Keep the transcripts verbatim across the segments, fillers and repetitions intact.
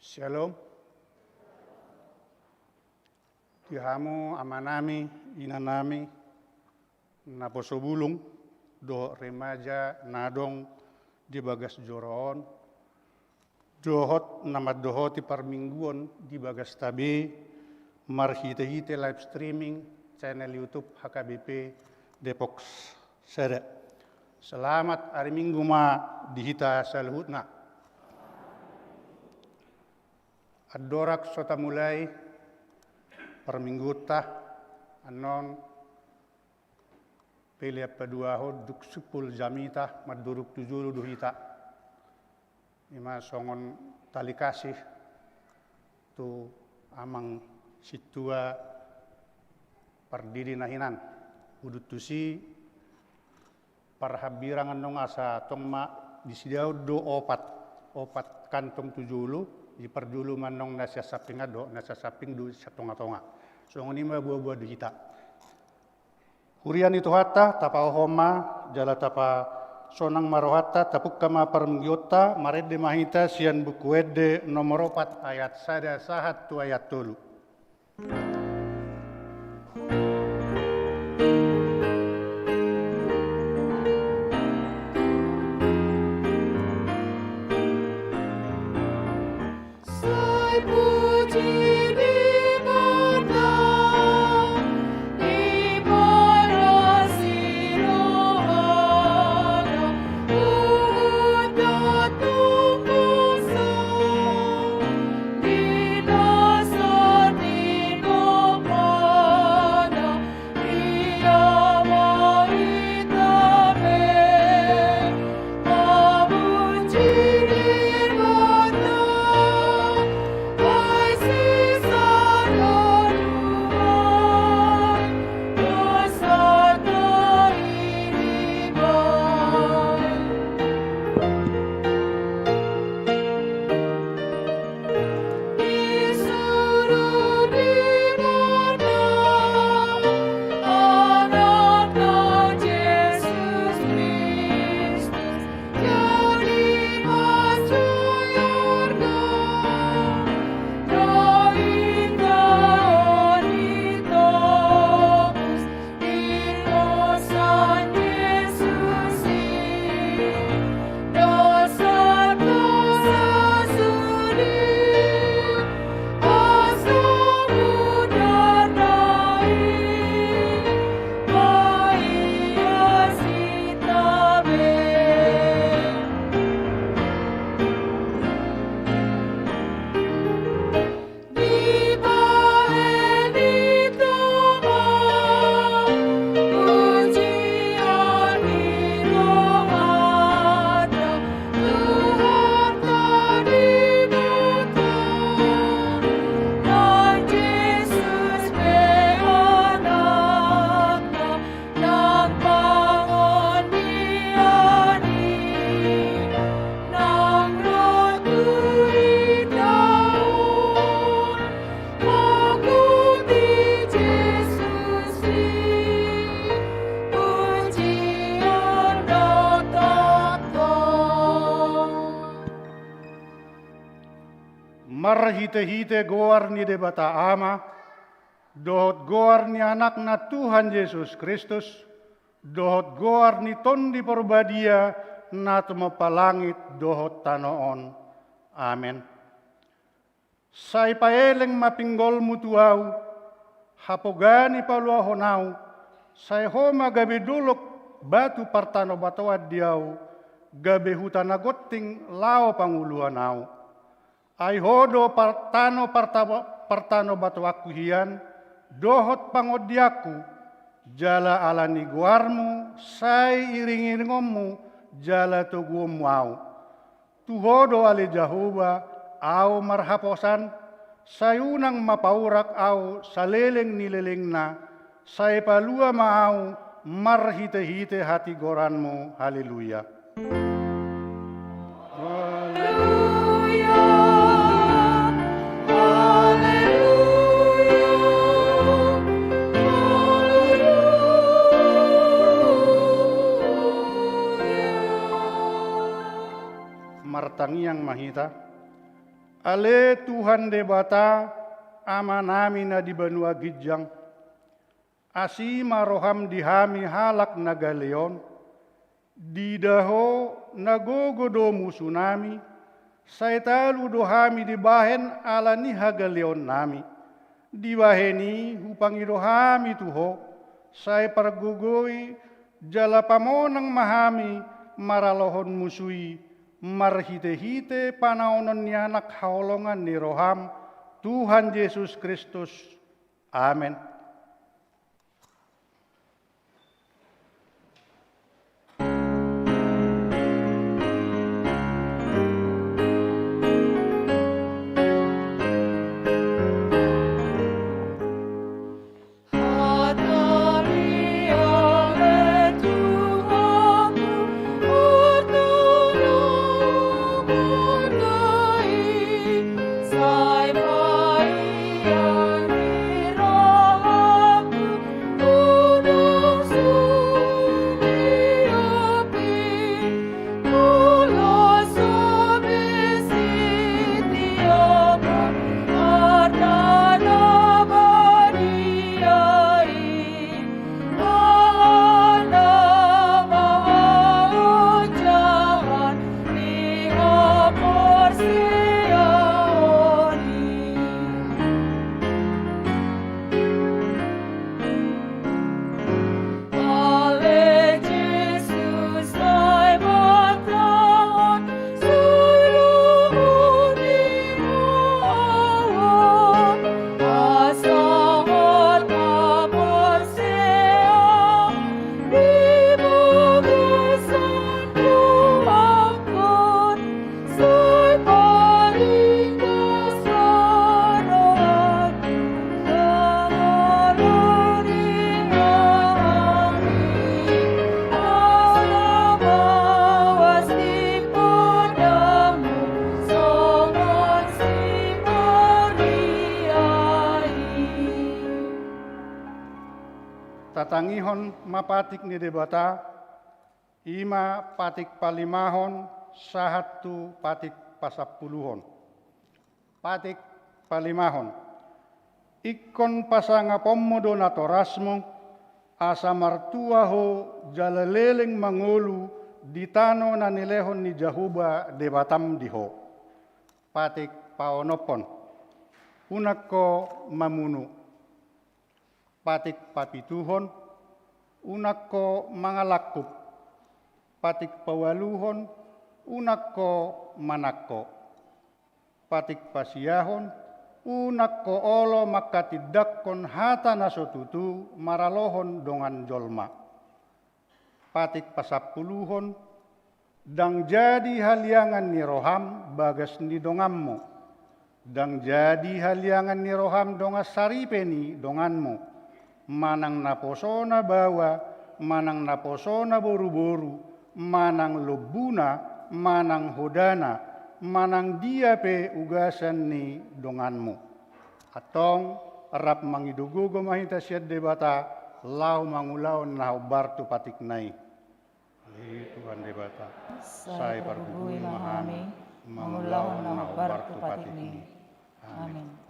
Shalom. Di hamu amanami, inanami, naposo bulung, dohot remaja na adong di bagas joro on, dohot na mandohoti parmingguon di bagasta be, marhitehite live streaming channel YouTube H K B P Depok Sada. Selamat ari Minggu ma di hita saluhutna. Andorang so tamulai parmingguonta, annon pelean paduahon dung simpul jamita, mandurung tu jolo do hita. Ima songon tali kasih tu amang sintua pardidi na hinan. Udut tusi parhambirang annon asa tong ma disediaon do opat, opat kantong tu jolo, di parjolo ma annon na sian sampingan dohot na sian samping dohot sian tongatonga. Songon i ma boaboa di hita. Huria ni Tuhanta, tapahohom ma jala tapasonang ma rohanta, tapungka ma parmingguonta, marende ma hita sian Buku Ende nomor opat ayat sada sahat tu ayat tolu. Sai puji di Ibana, di bagasan rohana, huhut na tumangsa, di dasar ni rohana, Marhitehite goar ni Debata Ama, dohot goar ni Anakna Tuhan Jesus Kristus, dohot goar ni Tondi Parbadia na tumompa langit dohot tano on. Amen. Sai paeleng ma pinggolmu tu ahu, hapoga ni paluahon ahu, sai ho ma gabe dolok batu partanobatoan di ahu, gabe huta na gonting laho panguluan ahu. Ai ho do par-, tano parta-, partanobatoanku hian, dohot pangondianku, jala ala ni goarmu sai iringiringonmu jala toguonmu ahu. Tu ho do ale Jahowa, ahu marhaposan, sai unang ma paurak ahu saleleng ni lelengna, sai palua ma ahu marhitehite hatigoranmu. Haleluya. Haleluya. Haleluya. Haleluya. Martangiang ma hita. Ale Tuhan Debata, Amanami na di banua ginjang, asi ma roham di hami halak na gale on, diida Ho na gogo do musunami, sai talu do hami dibahen ala ni hagaleonnami. Dibahen i hupangido hami tu Ho, sai pargogoi jala pamonang ma hami maralohon musu i, marhitehite panaonon ni Anak haholongan ni roham, Tuhan Jesus Kristus. Amen. Tatangihon ma patik ni Debata, i ma patik palimahon sahat tu patik pasampuluhon. Patik palimahon. Ingkon pasangaponmu do natorasmu, asa martua ho jala leleng mangolu di tano na nilehon ni Jahowa Debatam di ho. Patik paonomhon. Unang ho mamunu. Patik papituhon. Unang ho mangalangkup. Patik paualuhon. Unang ho manangko. Patik pasiahon. Unang ho olo manghatindanghon hata na so tutu maralohon dongan jolma. Patik pasampuluhon. Ndang jadi haliangan ni roham bagas ni donganmu. Ndang jadi haliangan ni roham dongan saripe ni donganmu. Manang naposona baoa, manang naposona boruboru, manang lombuna, manang hodana, manang dia pe ugasan ni donganmu. Antong, rap mangido gogo ma hita sian Debata, laho mangulahon na hombar tu patikna i. Ale Tuhan Debata, sai pargogoi ma hami mangulahon na hombar tu patikmi. Amin.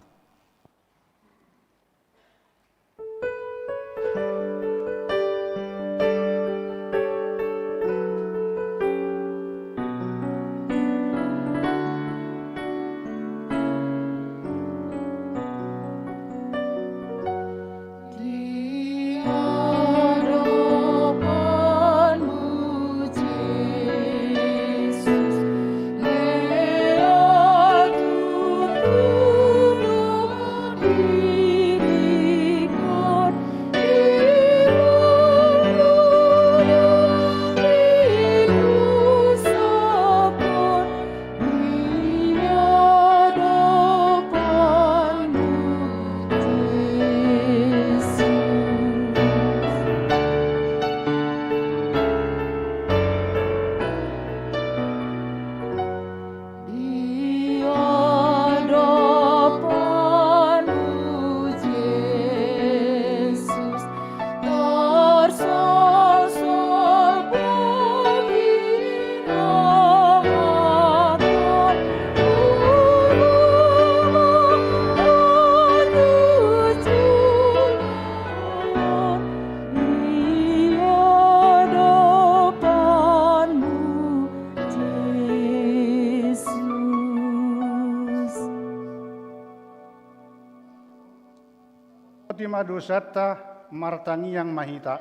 Sima dosanta, martangiang ma hita.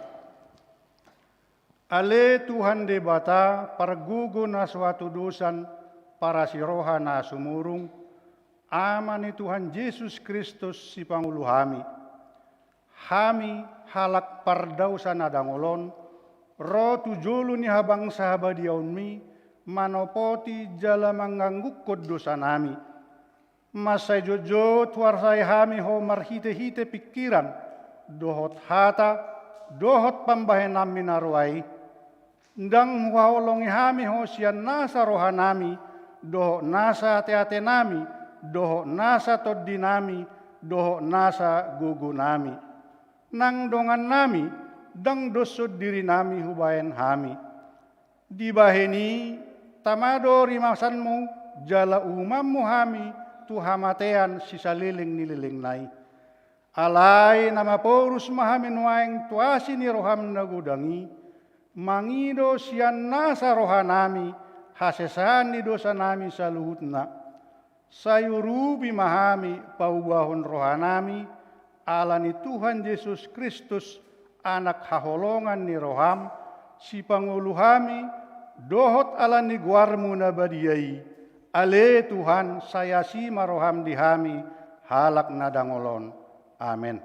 Ale Tuhan Debata, pargogo na so hatudosan, parasiroha na sumurung, Ama ni Tuhan Jesus Kristus, sipangolu hami. Hami, halak pardaosa na dangol on, ro tu jolo ni habangsa habadiaonmi, manopoti jala manganggungkon dosanami. Mansai jotjot huarsai hami Ho marhitehite pingkiran, dohot hata, dohot pambahenanmi na roa i. Ndang huhaholongi hami Ho sian nasa rohanami, dohot nasa ateatenami, dohot nasa tondinami, dohot nasa gogonami. Nang dongannami, ndang doshon dirinami hubahen hami. Dibahen i, tama do rimasanmu, jala uhumanmu hami tu hamatean sisaleleng ni lelengna i. Alai na maporus ma hami nuaeng tu asi ni roham na godang i, mangido sian nasa rohanami hasesaan ni dosanami saluhutna. Sai urupi ma hami paubahon rohanami, ala ni Tuhan Jesus Kristus, Anak haholongan ni roham, sipangolu hami, dohot ala ni goarmu na badia i, ale Tuhan, sai asi ma roham di hami, halak na dangol on. Amen.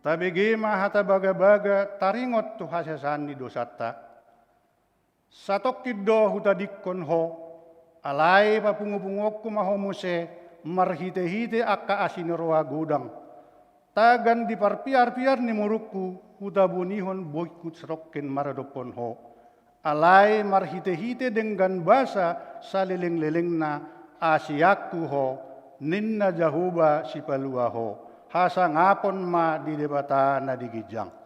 Tabege ma hata bagabaga taringot tu hasesaan ni dosanta. Satongkin do hutadingkon ho, alai papungupunguonku ma ho muse marhitehite angka asi ni roha godang. Tagan di parpiarpiar ni murukku, hutabonihon boingku satongkin maradophon ho. Alai marhitehite denggan basa salelenglelengna, asianku ho, ninna Jahowa Sipalua ho. Hasangapon ma di Debata na di ginjang.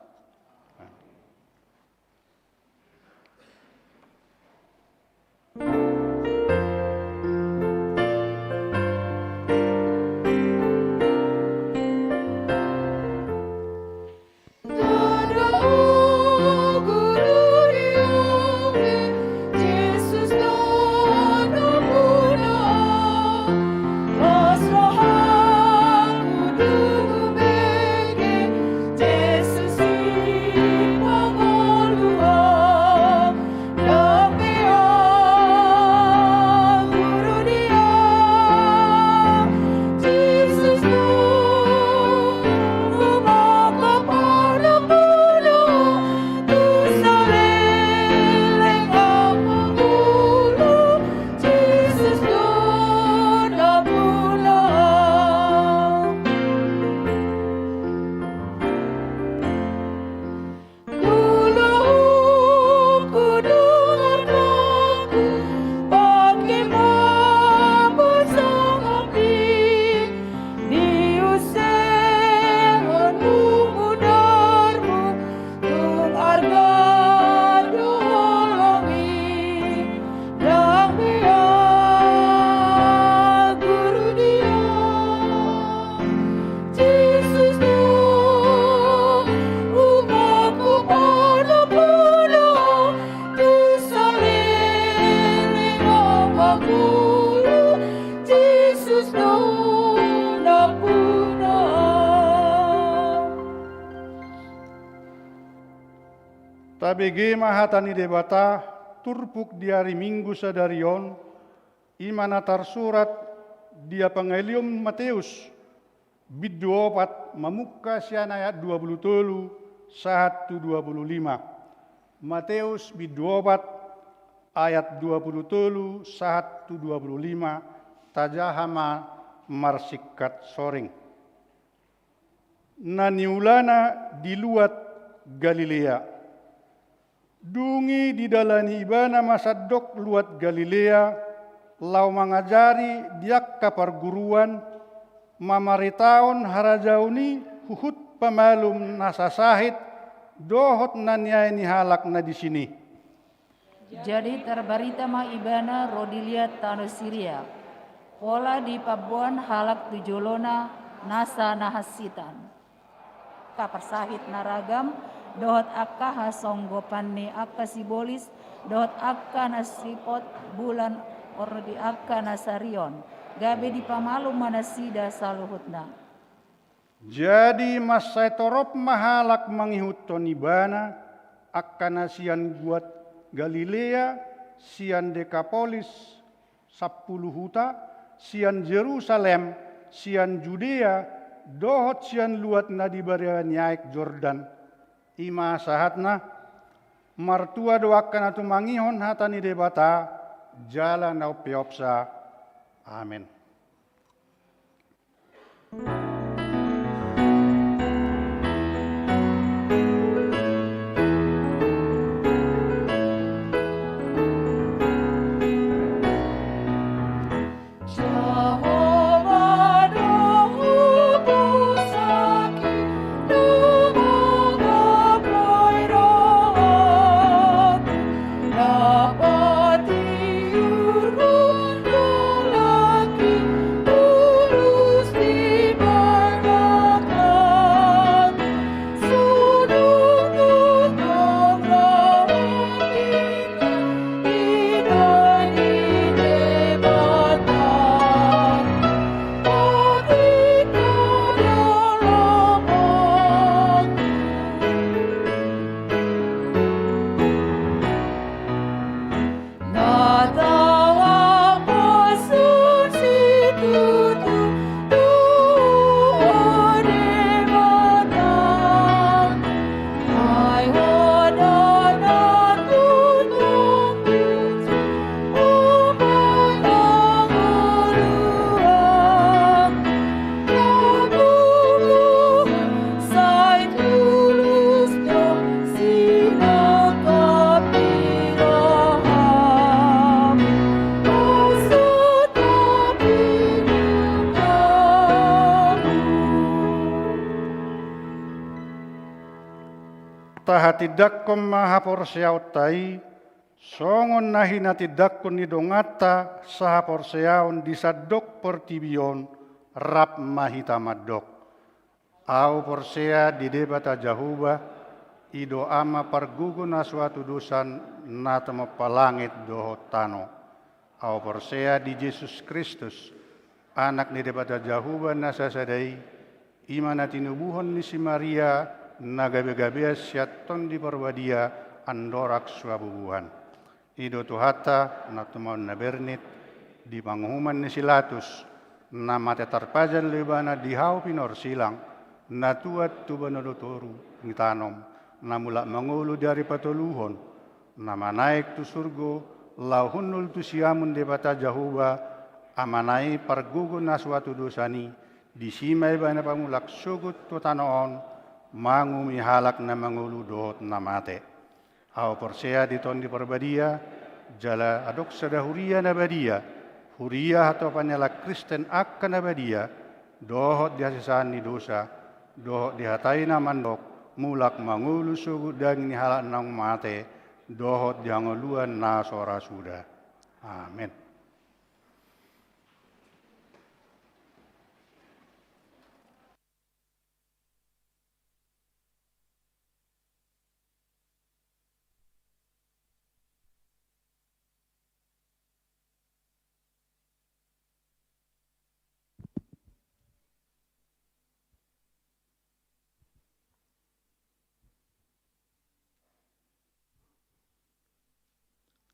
Tabege ma hata ni Debata, turpuk di ari Minggu sadari on, i ma na tarsurat di Evangelium Mateus, bindu opat, mamungka sian ayat dua pulu tolu sahat tu dua pulu lima. Mateus bindu opat, ayat dua pulu tolu sahat tu dua pulu lima, tajaha ma marsingkat soring. Na niulana di luat Galilea. Dung i didalani ibana ma sandok luat Galilea, laho mangajari di angka parguruan, mamaritahon harajaon i huhut pamalum na sasahit dohot na niae ni halak na disi i. Jadi tarbarita ma ibana ro di liat tano Siria, pola dipamboan halak tu jolona nasa na hansitan. Angka parsahit na ragam, dohot angka hasonggopan ni angka sibolis, dohot angka na sipot bulan ordi angka na sarion, gabe dipamalum ma nasida saluhutna. Jadi mansai torop ma halak mangihuthon ibana, angka na sian guat Galilea, sian Dekapolis, sampulu huta, sian Jerusalem, sian Judea, dohot sian luat na di bariba ni aek Jordan. I ma sahatna. Martua do angka na tumangihon hata ni Debata jala na umpeopsa. Amen. Tahatindangkon ma haporseaonta i, songon na hinatindangkon ni donganta sahaporseaon di sandok portibi on. Rap ma hita mandok. Ahu porsea di Debata Jahowa, i do Ama pargogo na so hatudosan, na tumompa langit dohot tano. Ahu porsea di Jesus Kristus, Anak ni Debata Jahowa na sasada i, i ma na tinubuhon ni si Maria, na gabegabean sian Tondi Parbadia, andorang so habubuhan. I do Tuhanta, na tumaon na bernit, di panguhuman ni si Latus, na mate tarpajal do ibana di hau pinorsilang, na tuat tu banua do toru ditanom, na mulak mangolu di ari patoluhon, na manaek tu surgo, laho hundul tu siamun Debata Jahowa, Amana i pargogo na so hatudosan i, disi ma ibana pamulak sogot tu tano on, manguhumi halak na mangolu dohot na mate. Ahu porsea di Tondi Parbadia, jala adong sada huria na badia, huria hatopan ni halak Kristen angka na badia, dohot di hasesaan ni dosa, dohot di hata i na mandok, mulak mangolu sogot daging ni halak naung mate, dohot di hangoluan na so ra suda. Amen.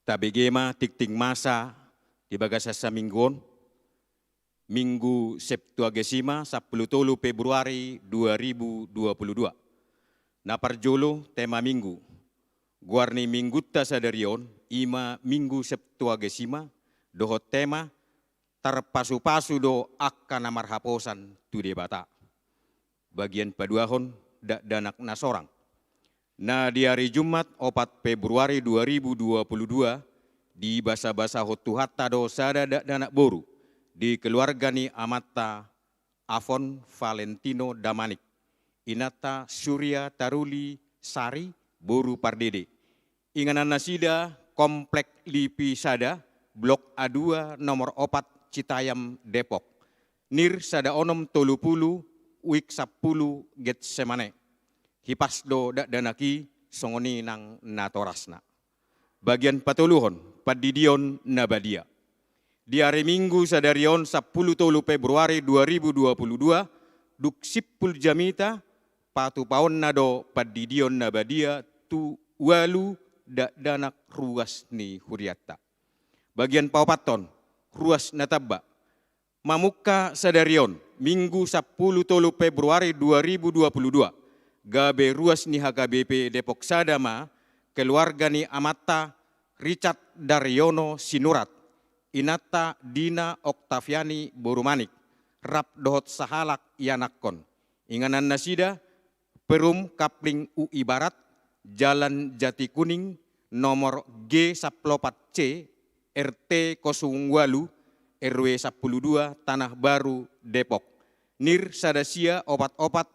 Tabege ma tingting masa di bagasan saminggu on, Minggu Septuagesima, sampulu tolu Februari dua ribu dua puluh dua. Na parjolo, tema Minggu. Goar ni Minggunta sadari on, i ma Minggu Septuagesima, dohot tema, tarpasupasu do angka na marhaposan tu Debata. Bagian paduahon, dakdanak na sorang. Na di ari Jumat, opat Februari dua ribu dua puluh dua, dibasabasahon Tuhanta do sada dakdanak boru, di keluarga ni amanta Afon Valentino Damanik, inanta Surya Taruli Sari, boru Pardede. Inganan nasida Komplek Lipi sada, Blok A dua, nomor opat, Citayam, Depok. Nir sada onom tolu pulu, wik sampulu, Getsemane. Hipas do dakdanak i, songon i nang natorasna. Bagian patoluhon, pandidion na badia. Di ari Minggu sadari on, sampulu tolu Februari dua ribu dua puluh dua, dung simpul jamita, patupaonna do pandidion na badia tu ualu dakdanak ruas ni hurianta. Bagian paopathon, ruas na tamba. Mamungka sadari on, Minggu sampulu tolu Februari dua ribu dua puluh dua, gabe ruas ni H K B P Depok sada ma keluarga ni amanta Richard Daryono Sinurat, inanta Dina Oktaviani boru Manik, rap dohot sahalak ianakhon. Inganan nasida, Perum Kapling U I Barat, Jalan Jatikuning, nomor G sampulu opat C, R T kosong ualu, R W sampulu dua, Tanah Baru, Depok. Nir sada sia opat opat,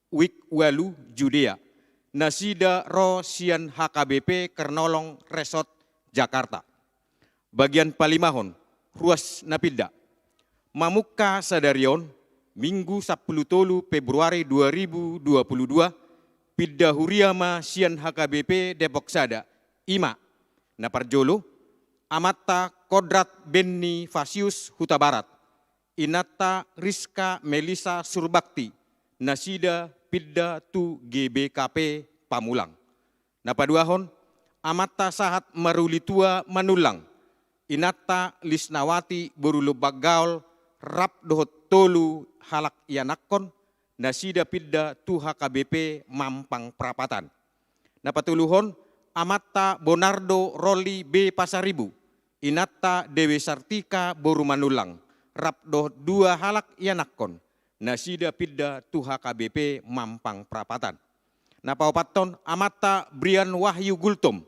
wik ualu, Judea. Nasida ro sian H K B P Kernolong Resort, Jakarta. Bagian palimahon, ruas na pinda. Mamungka sadari on, Minggu sampulu tolu Februari dua ribu dua puluh dua, pinda huria ma sian H K B P Depok sada, i ma, na parjolo, amanta Kodrat Benny Fasius Hutabarat, inanta Rizka Melisa Surbakti, nasida pinda tu G B K P Pamulang. Na paduahon, amanta sahat maruli tua Manullang, inanta Lisnawati boru Lumban Gaol, rap dohot tolu halak ianakhon, nasida pinda tu H K B P Mampang Prapatan. Na patoluhon, amanta Bonardo Roli B Pasaribu, inanta Dewi Sartika boru Manullang, rap dohot dua halak ianakhon, nasida pinda tu H K B P Mampang Prapatan. Na paopathon, amanta Brian Wahyu Gultom,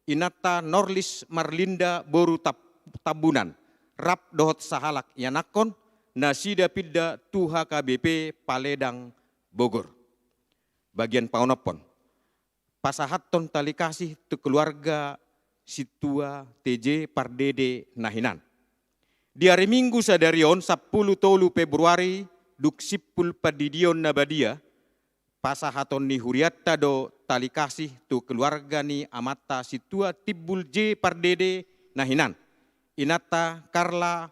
inanta Norlis Marlinda boru Tab-, Tambunan, rap dohot sahalak ianakhon, nasida pinda tu H K B P Paledang, Bogor. Bagian paonomhon, pasahathon tali kasih tu keluarga sintua T J Pardede na hinan. Di ari Minggu sadari on, sampulu tolu Februari, dung simpul pandidion na badia, pasahaton ni hurianta do tali kasih tu keluarga ni amanta sintua Timbul J Pardede na hinan, inanta Karla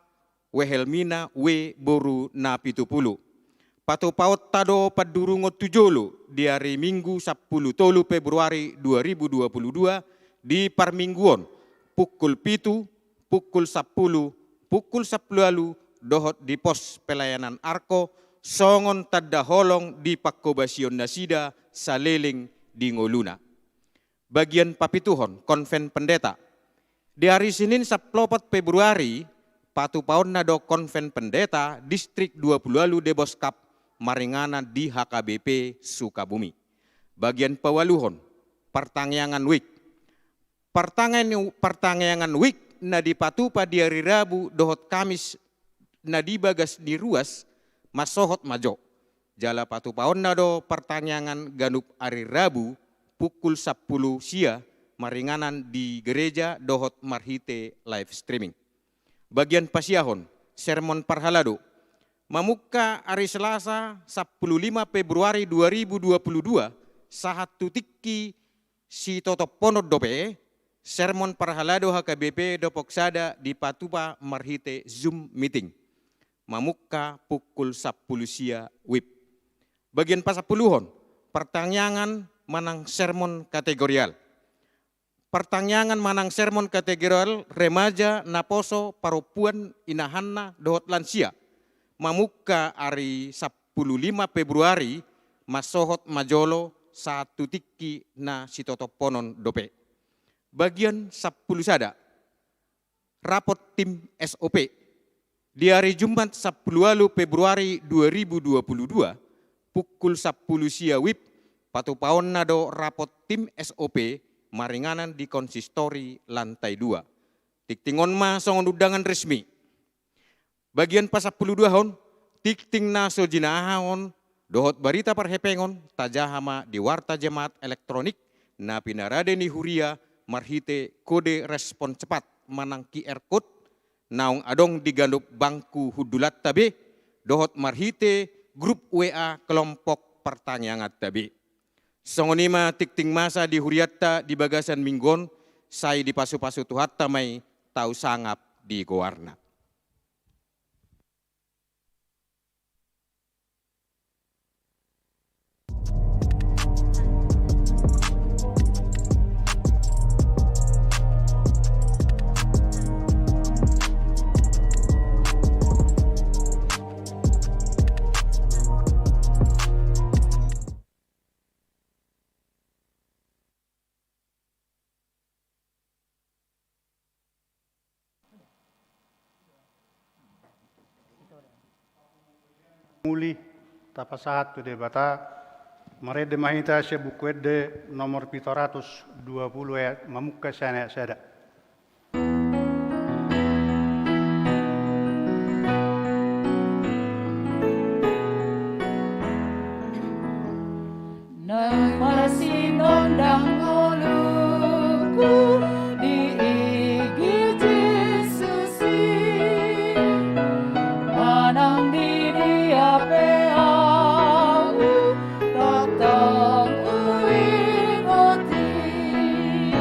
Wehelmina W boru Napitupulu. Patupaonta do pandurungon tu jolo di ari Minggu sampulu tolu Februari dua ribu dua puluh dua di parmingguon, pukul pitu, pukul sampulu, pukul sampulu ualu, dohot di pos pelayanan Arko, songon tanda holong di pangkobasion nasida saleleng di ngoluna. Bagian papituhon, Konven Pendeta. Di ari Senin sampulu opat Februari, patupaonna do Konven Pendeta Distrik dua puluh ualu Deboskap maringanan di H K B P Sukabumi. Bagian paualuhon, partangiangan wijk. Partangiang-, partangiangan wijk na dipatupa di ari Rabu dohot Kamis na di bagas ni ruas, mansohot ma jo. Jala patupaonna do partangiangan ganup ari Rabu, pukul sampulu sia, maringanan di gereja dohot marhite live streaming. Bagian pasiahon, sermon parhalado. Mamungka ari Selasa, sampulu lima Februari dua ribu dua puluh dua, sahat tu tingki sitotophonon dope, sermon parhalado H K B P Depok sada dipatupa marhite Zoom meeting. Mamungka pukul sampulu sia wib. Bagian pasampuluhon, partangiangan manang sermon kategorial. Partangiangan manang sermon kategorial remaja, naposo, parompuan, inahanna, dohot lansia. Mamungka ari sampulu lima Februari, mansohot ma jolo sahat tu tingki na sitotophonon dope. Bagian sampulu sada, rapot tim S O P. Di ari Jumat sampulu ualu Februari dua ribu dua puluh dua, pukul sampulu sia wib, patupaonna do rapot tim S O P maringanan di konsistori lantai dua. Tingting on ma songon undangan resmi. Bagian pasampulu duahon, Tingting na so jinahahon dohot barita parhepengon tajaha ma di warta jemaat elektronik na pinarade ni huria marhite kode respon cepat manang Q R code naung adong di ganup bangku hundulanta be dohot marhite grup W A kelompok partangianganta be. Songon i ma tingting masa di hurianta di bagasan minggu on, sai dipasupasu Tuhanta ma i, tau sangap di goarna. Muli tapasahat tu Debata, marende ma hita sian Buku Ende nomor pitu ratus dua puluh ayat, mamungka sian ayat sada. Naeng marsinondang ngolungku di inggil Jesus i, manang di dia pe ahu tongtong huingot i.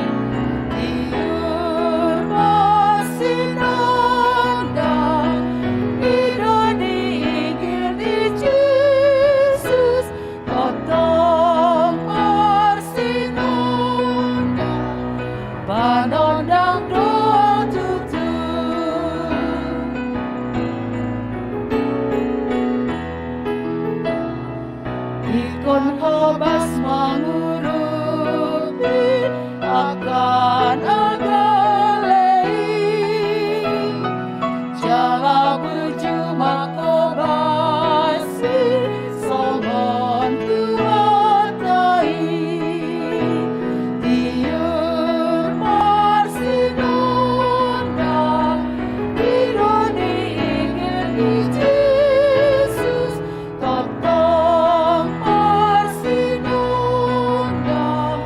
Tiur marsinondang i do di inggil ni Jesus, tongtong marsinondang, panondang do tutu. Ingkon hobas mangurupi angka na gale i, jala burju manghobasi songon Tuhanta i. Tiur marsinondang i do di inggil ni Jesus, tongtong marsinondang,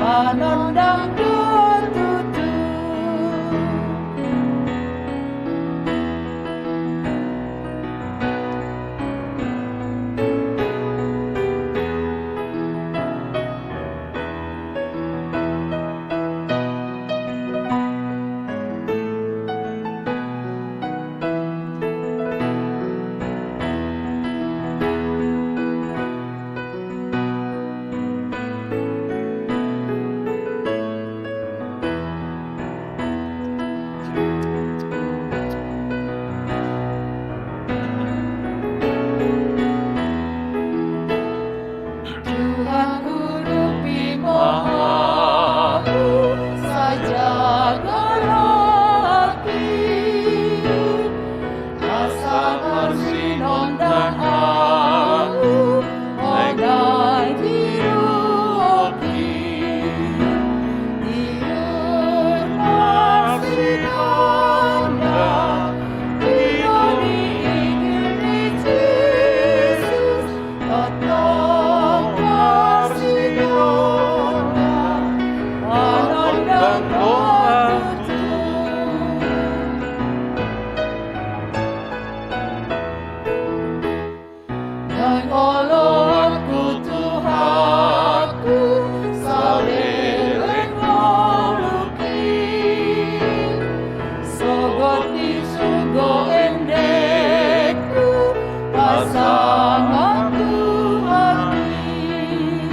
panondang do tutu. Tuhan, urupi ma ahu sajaga rohangki, asa marsinondang ahu naeng diurupi. Tiur marsinondang i do di inggil ni Jesus, tongtong marsinondang, panondang do tutu. Naeng oloanku Tuhanku saleleng ngolungki, sogot dijunggo endengku pasangan Tuhan i.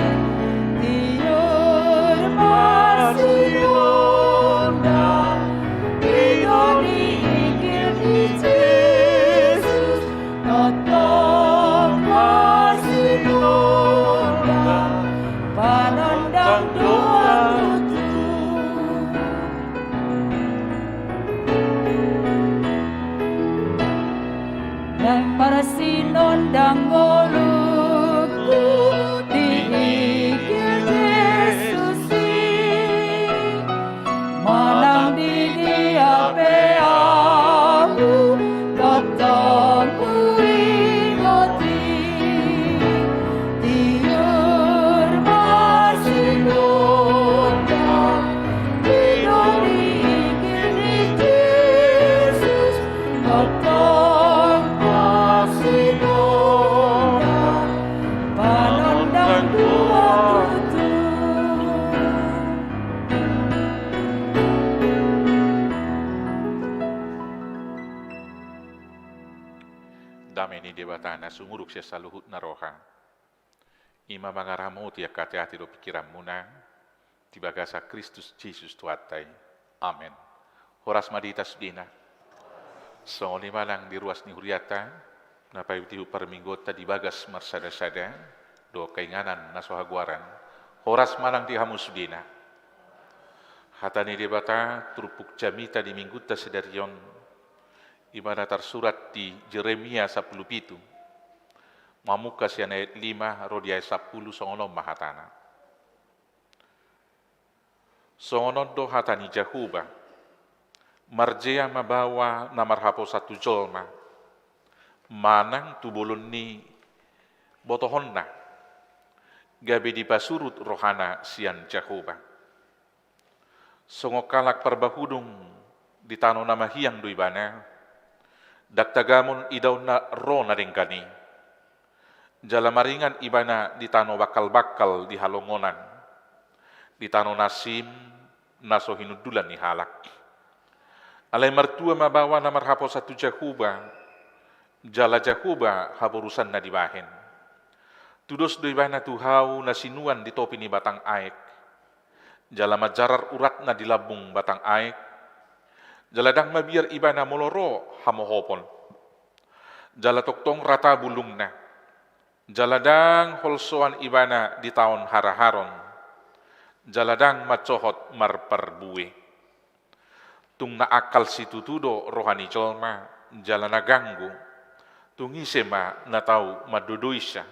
Tiur marsinondang i do di inggil ni Jesus, tongtong marsinondang, panondang do tutu. Naeng marsinondang ngolungku di inggil Jesus i, manang di dia pe ahu tongtong huingot i. ni Debata na sumurung sian saluhutna roha, i ma mangaramoti angka ateate dohot pingkiranmuna di bagasan Kristus Jesus Tuhanta i. Amen. Horas ma di hita sudena. Songon i ma nang di ruas ni hurianta na paihutihut parmingguonta di bagas marsadasada dohot hainganan na so hagoaran. Horas ma nang di hamu sudena. Hata ni Debata turpuk jamita di minggunta sadari on, i ma na tarsurat di Jeremia sampulu pitu, mamungka sian ayat lima ro di ayat sampulu. Songon on ma hatana. Songon on do hata ni Jahowa: Marjea ma baoa na marhaposan tu jolma manang tu bolon ni botohonna, gabe dipasurut rohana sian Jahowa. Songon halak parbahudung di tano na mahiang do ibana, ndang tagamon idaonna ro na denggan i. Jala maringan ibana di tano bangkalbangkal di halongonan, di tano na sip na so hinundulan ni halak. Alai martua ma baoa na marhaposan tu Jahowa, jala Jahowa haporusanna dibahen. Tudos do ibana tu hau na sinuan di topi ni batang aek, jala manjarar uratna di lambung batang aek, jala ndang mabiar ibana molo ro hamohopon, jala tongtong rata bulungna, jala ndang holsoan ibana di taon haraharon, jala ndang mansohot marparbue. Tung na angkal situtu do roha ni jolma, jala na ganggu, tung ise ma na tau mandodoisa?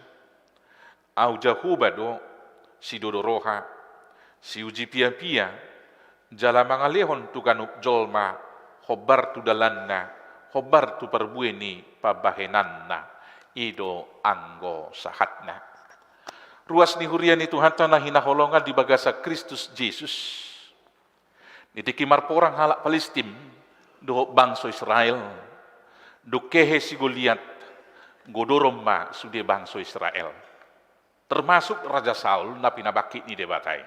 Ahu Jahowa do, sidodo roha, siuji piapia, jala mangalehon tu ganup jolma hombar tu dalanna, hombar tu parbue ni pambahenanna. I do anggo sahatna. Ruas ni huria ni Tuhanta na hinaholongan di bagasan Kristus Jesus. Di tingki marporang halak Palistim dohot bangso Israel, dung hehe si Goliat, godoron ma sude bangso Israel. Termasuk Raja Saul na pinabangkit ni Debata i.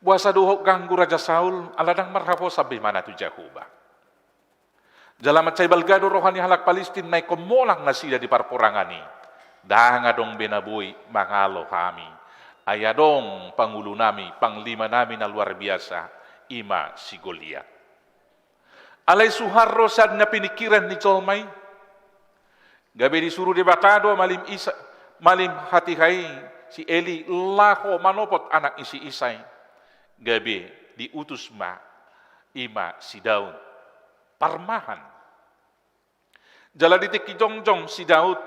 Boasa dohot ganggu Raja Saul? Ala ndang marhaposan be ibana tu Jahowa. Jala mansai balga do roha ni halak Palistim na ingkon molang nasida di parporangan i. Ndang adong be na boi mangalo hami. Ai adong pangulunami, panglimanami na luar biasa, i ma si Goliat. Alai suhar do sian na piningkiran ni jolma i. Gabe disuru Debata do malim Isa, malim hatiha i, si Eli, laho manopot anak ni si Isai. Gabe diutus ma, i ma si Daud. Parmahan. Jala di tingki jongjong si Daud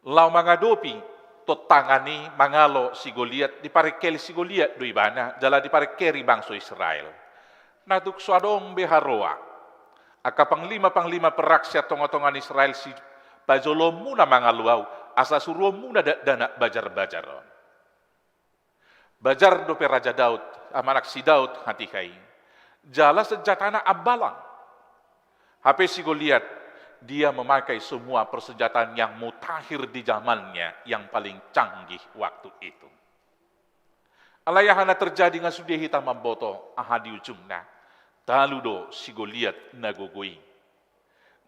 laho mangadopi tontangan i mangalo si Goliat, diparengkeri si Goliat do ibana, jala diparengkeri bangso Israel. Na tung so adong be haroa angka panglima-panglima perang sian tonga-tonga ni Israel sipajoloonmuna mangalo ahu, asa suruonmuna dakdanak bajar-bajar on. Bajar dope Raja Daud, anak si Daud hatiha i. Jala senjatana ambalang. Hape si Goliat, dia memakai semua persenjataan yang mutakhir di zamannya, yang paling canggih waktu itu. Alai aha na terjadi, nga sude hita mamboto aha di ujungna. Talu do si Goliat na gogo i.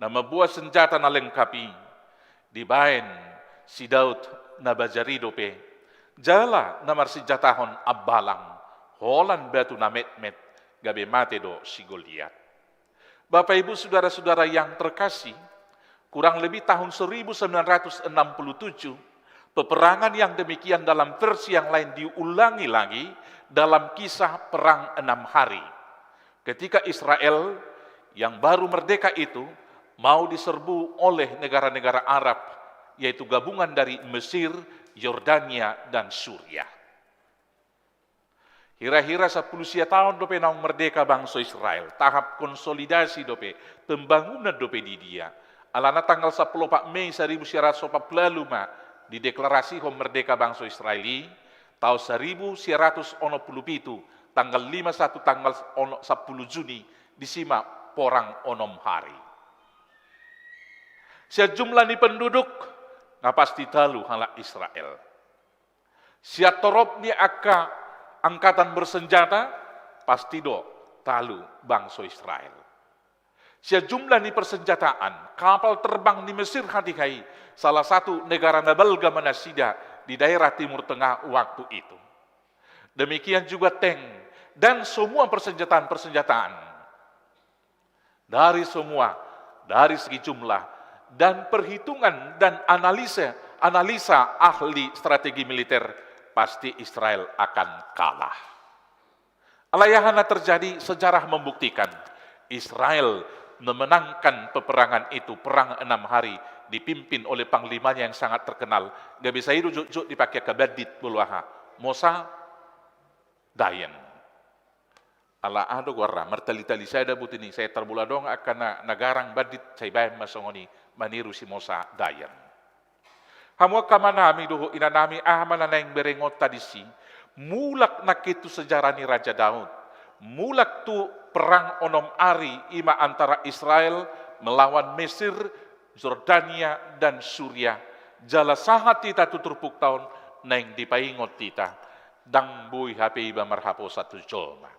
Na mamboan senjata na lengkap i, dibaen si Daud na bajar i dope, jala na marsenjatahon ambalang, holan batu na metmet, gabe mate do si Goliat. Bapak, Ibu, saudara-saudara yang terkasih, kurang lebih tahun seribu sembilan ratus enam puluh tujuh, peperangan yang demikian dalam versi yang lain diulangi lagi dalam Kisah Perang Enam Hari. Ketika Israel yang baru merdeka itu mau diserbu oleh negara-negara Arab, yaitu gabungan dari Mesir, Yordania, dan Suriah. Hira-hira sampulu sia taon dope naung merdeka bangso Israel, tahap konsolidasi dope, pembangunan dope di dia. Alana tanggal sampulu opat Mei saribu sia ratus opat pulu ualu ma dideklarasihon merdeka bangso Israel i, taon saribu sia ratus onom pulu pitu, tanggal lima satu, tanggal ono-, sampulu Juni, disi ma porang onom hari. Sian jumlah ni penduduk, nga pasti talu halak Israel. Sian torop ni angka angkatan bersenjata, pasti do talu bangso Israel. Sian jumlah ni persenjataan, kapal terbang ni Mesir hatiha i, salah satu negara na balga ma nasida di daerah Timur Tengah waktu itu. Demikian juga tank dan semua persenjataan-persenjataan. Dari semua, dari segi jumlah dan perhitungan dan analisa, analisa ahli strategi militer, pasti Israel akan kalah. Alai aha na terjadi, sejarah membuktikan Israel memenangkan peperangan itu, perang enam hari, dipimpin oleh panglimanya yang sangat terkenal. Gabe sai do jotjot dipakai angka bandit molo aha, Moshe Dayan. Ala aha do goarna, martalitali sada buti ni, sai tarboladong angka na, na garang bandit, sai baen ma songon i maniru si Moshe Dayan. Hamu angka amanami dohot inanami, aha ma na naeng berengonta disi? Mulak nangkin tu sejarah ni Raja Daud, mulak tu perang onom ari, i ma antara Israel melawan Mesir, Jordania, dan Suria. Jala sahat hita tu turpukta on, naeng dipaingot hita, ndang boi hape iba marhaposan tu jolma.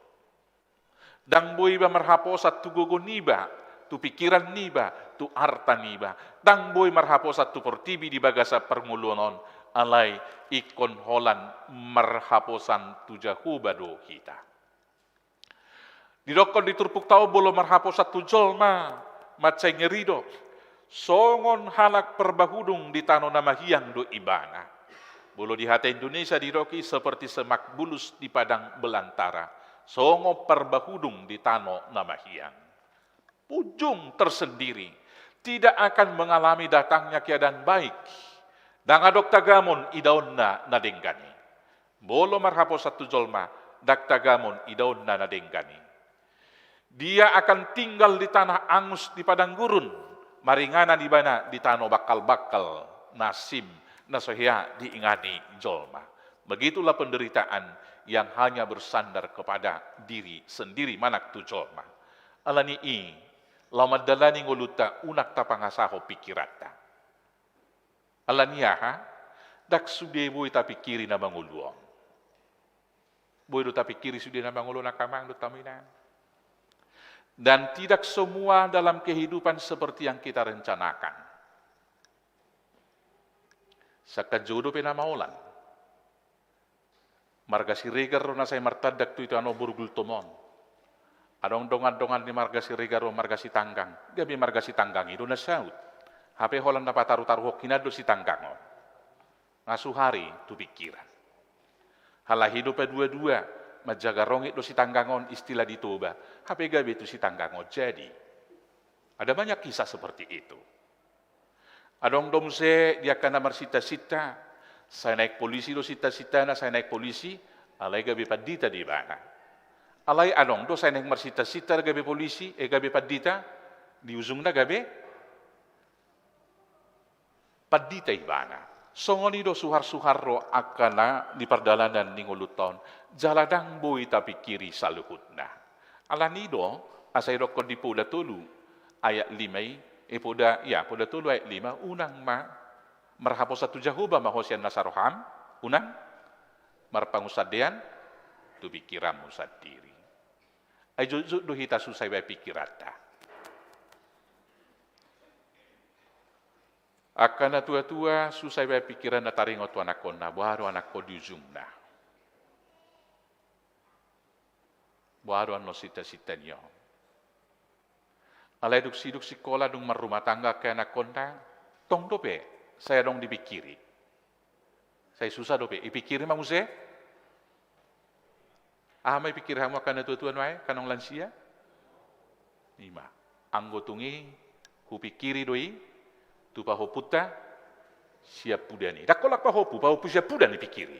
Ndang boi iba marhaposan tu gogo niba, tu pikiran niba, tu arta niba. Ndang boi marhaposan tu portibi di bagasan parngoluon on, alai ingkon holan marhaposan tu Jahowa do hita. Didokkon di turpukta on, molo marhaposan tu jolma, mansai ngeri do. Songon halak parbahudung di tano na mahiang do ibana. Molo di hata Indonesia didok i seperti semak bulus di padang belantara, songon parbahudung di tano na mahiang. Ujung tersendiri, tidak akan mengalami datangnya keadaan baik. Ndang adong tagamon idaonna na denggan i. Molo marhaposan tu jolma, ndang tagamon idaonna na denggan i. Dia akan tinggal di tanah angus di padang gurun, maringanan ibana di tano bangkal-bangkal, na asing, na so hea diingani jolma. Begitulah penderitaan yang hanya bersandar kepada diri sendiri, manang tu jolma. Alani i, laho mandalani ngolunta, unang tapangasahon pikiranta. Alani aha? Ndang sude boi tapikiri na mangolu on. Boi do tapikiri sude na mangolu on, angka amang dohot hamu inang. Dan tidak semua dalam kehidupan seperti yang kita rencanakan. Sangkan jou dope na maolan. Marga Siregar do na sai martandang tu i, tu anak boru Gultom on. Adong dongan-dongan ni marga Siregar do, marga Sitanggang. Gabe marga Sitanggang i do na saut. Hape holan na pataru-taruhon hinan do Sitanggang on. Nga suhari tu pikiran. Halahi do padua-dua, manjaga rongit do Sitanggang on, istilah di Toba. Hape gabe tu Sitanggang on jadi. Ada banyak kisah seperti itu. Adong do muse di angka na marsinta-sinta, sai naek polisi do sinta-sintana, sai naek polisi, alai gabe pandita do ibana. Alai adong do sai naek marsinta-sinta gabe polisi, eh, gabe pandita, di ujungna gabe pandita ibana. Songon i do suhar-suhar do angka na di pardalanan ni ngolunta on, jala ndang boi tapikiri saluhutna. Alani do, asa idokkon di Poda tolu ayat lima i, eh, Poda, ya, Poda tolu ayat lima, unang ma, marhaposan tu Jahowa ma ho sian nasa roham, unang marpangunsandean tu pikiranmu sandiri. Ai jotjot do hita susah ibaen pikiranta. Angka na tua-tua susah ibaen pikiranna taringot tu anakkonna, boha do anakkon di ujungna. Boha do annon sinta-sinta ni on. Alai dung sidung sikola, dung marrumah tangga angka anakkonna, tong dope sai adong dipikiri. Sai susah dope, ipikiri ma muse. Aha ma ipikiri hamu angka na tua-tua nuaeng, angka naung lansia? Ima, anggo tung i hupikiri do i tu pahompunta siampudan i. Ndang holan pahompu, pahompu siampudan ipikiri.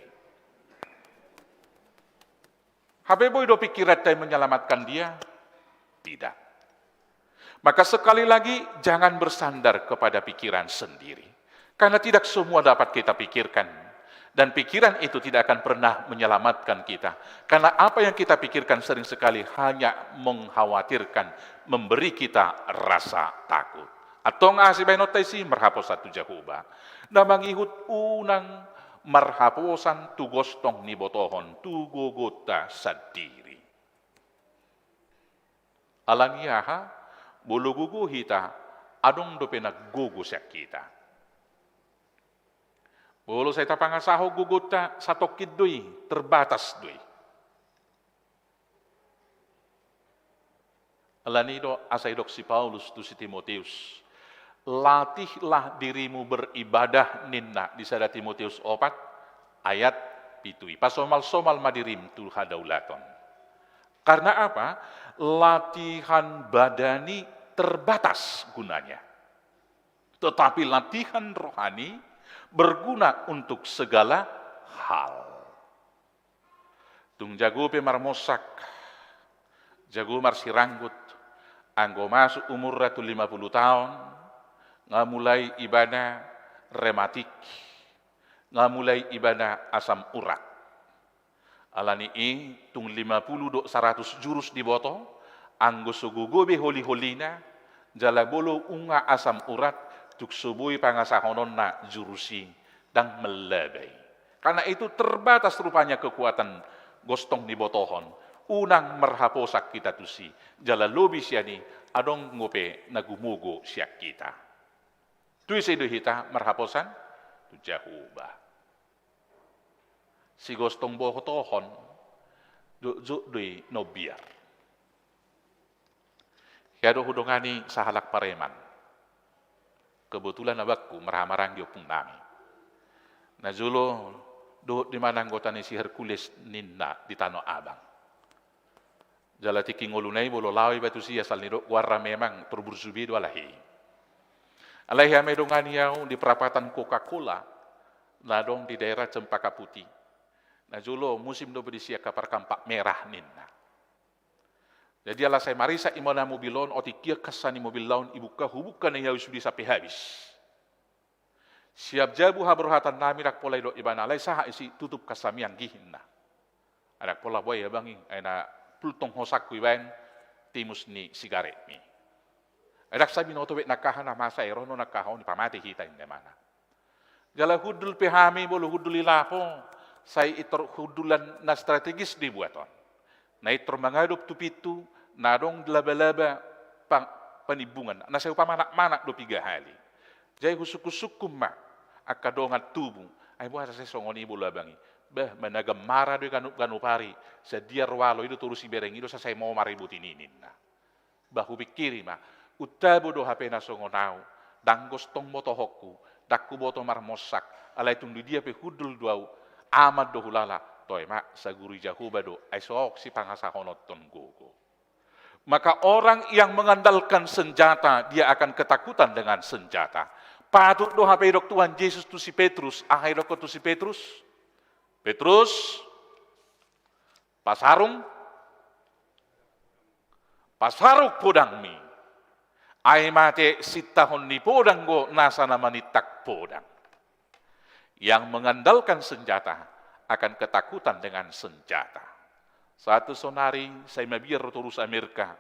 Hape boi do pikiranta i menyelamatkan dia? Tidak. Maka sekali lagi, jangan bersandar kepada pikiran sendiri. Karena tidak semua dapat kita pikirkan. Dan pikiran itu tidak akan pernah menyelamatkan kita. Karena apa yang kita pikirkan sering sekali hanya mengkhawatirkan, memberi kita rasa takut. Antong aha sibaenonta disi? Marhaposan tu Jahowa. Na mangihut unang marhaposan tu gostong ni botohon, tu gogonta sandiri. Alani aha? Molo gogo hita, adong dope na gogo sian hita. Molo sai tapangasahon gogonta, satongkin do i, terbatas do i. Alani do asa didok si Paulus tu si Timoteus, latihlah dirimu beribadah, ninna di sada Timoteus opat ayat pitu i. Pasomalsomal ma dirim tu hadaulaton. Karena apa? Latihan badani terbatas gunanya. Tetapi latihan rohani berguna untuk segala hal. Tung jago pe marmonsak, jago marsiranggut, anggo masuk umurna tu lima puluh taon, nga mulai ibana rematik, nga mulai ibana asam urat. Alani i tung lima puluh dohot saratus jurus diboto, anggo so gogo be holiholina, jala molo nunga asam urat, tung so boi pangasahononna jurus i, ndang mallaba i. Karena itu terbatas rupanya kekuatan gostong nibotohon, unang marhaposan hita tusi, jala lobi sian i adong dope na gumogo sian hita. Tu ise do hita marhaposan? Tu Jahowa. Sigostong botohon, jotjot do i na umbiar. Hea do hudongani sahalak pareman. Kebetulan abangku marhahamaranggi ompung nami. Najolo dohot do ibana anggota ni si Hercules ninna di Tanah Abang. Jala tingki ngoluna i molo laho iba tusi, asal nidok goarna memang tor burju be do alai. Alai hea ma didongani au di perapatan Coca-Cola, na adong di daerah Cempaka Putih. Najolo musim dope disi angka parkampak merah ninna. Jadi ala sai marisak ibana mobil on, otik hian kassa ni mobilna on ibuka, hubuka na i au sude sampe habis. Siap jabu haborhatan nami, ndang pola didok ibana, alai sahat disi, tutup kassa mi anggi ninna. Ai ndang pola, boha i abang i, ai na pultong hosangku ibaen timus ni sigaretmi. Ai ndang sai binoto be nangkaha na masa i, ro do nangkaha on, ipamate hita ninna ibana. Jala hundul pe hami, molo hundul i lapo, sai i tor hundulan na strategis do ibuat on. Na i tor mangadop tu pintu, na adong labalaba pa-, panimbungan, na sai hupamanamanat do piga hali. Jadi husukkun-sukkun ma angka dongan tubu, ai boha sai songon i molo abang i. Bah, managammara do i ganup-ganup ari, sadia rualo i do torus ibereng i do, sai momar i boti ni ninna. Bah, hupingkiri ma, untabo do hape na songon au, ndang gostong botohonku, ndang huboto marmonsak, alai tung di dia pe hundul do au, aman do hulala, toe ma saguru ni Jahowa do, ai so sipangasahononhon gogo. Maka orang yang mengandalkan senjata, dia akan ketakutan dengan senjata. Patut do hape didok Tuhan Jesus tu si Petrus, aha didok tu si Petrus? Petrus, pasarung, pasarung podangmi. Ai mate sintahon ni podang do nasa na manintang podang. Yang mengandalkan senjata akan ketakutan dengan senjata. Sahat tu saonari sai mabiar do torus Amerika,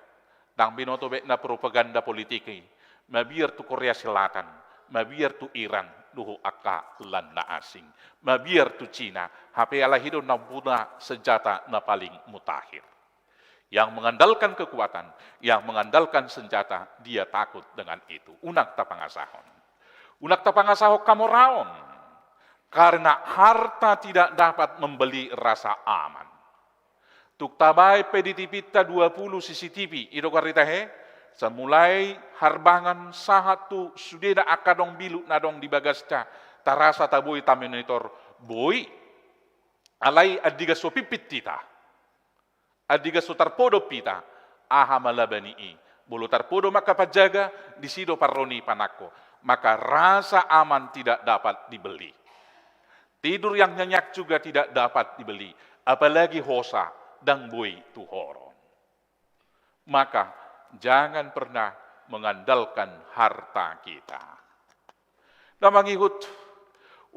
ndang binoto be na propaganda politik i, mabiar tu Korea Selatan, mabiar tu Iran, dohot angka lan na asing, mabiar tu Cina, hape alai i do na punya senjata na paling mutakhir. Yang mengandalkan kekuatan, yang mengandalkan senjata, dia takut dengan itu. Unang tapangasahon. Unang tapangasahon hamoraon. Karena harta tidak dapat membeli rasa aman. Tung tabaen pe di tipi ta dua puluh C C T V, i do goarna tahe, sai mulai harbangan sahat tu sudena angka dong bilut na adong di bagasta, tarasa taboi, tamonitor, boi. Alai andigan so pimpit hita, andigan so tarpodom hita, aha ma laba ni i? Molo tarpodom angka panjaga, disi do parro ni panangko. Maka rasa aman tidak dapat dibeli. Tidur yang nyenyak juga tidak dapat dibeli, apalagi hosa, ndang boi tuhoron. Maka, jangan pernah mengandalkan harta kita. Na mangihut,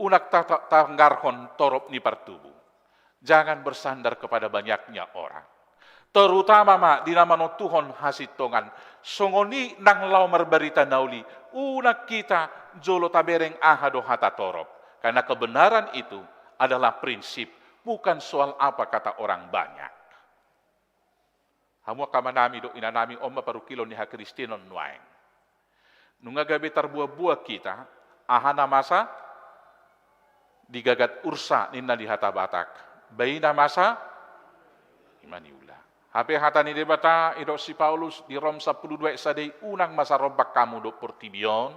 unang ta-, ta-, tanggarhon torop ni partubu. Jangan bersandar kepada banyaknya orang. Terutama ma di na manontuhon hasintongan, songon i nang laho marbarita na uli, unang hita jolo tabereng aha do hata torop. Karena kebenaran itu adalah prinsip, bukan soal apa kata orang banyak. Hamu angka amanami dohot inanami, on ma parungkilon ni hakristenon nuaeng. Nunga gabe tarbuat-buat hita, aha na masa digagat ursa ninna di hata Batak, bai na masa ima niula. Hape hata ni Debata, didok si Paulus di Rom sampulu dua ayat sada i, unang masa rombak hamu dohot portibi on,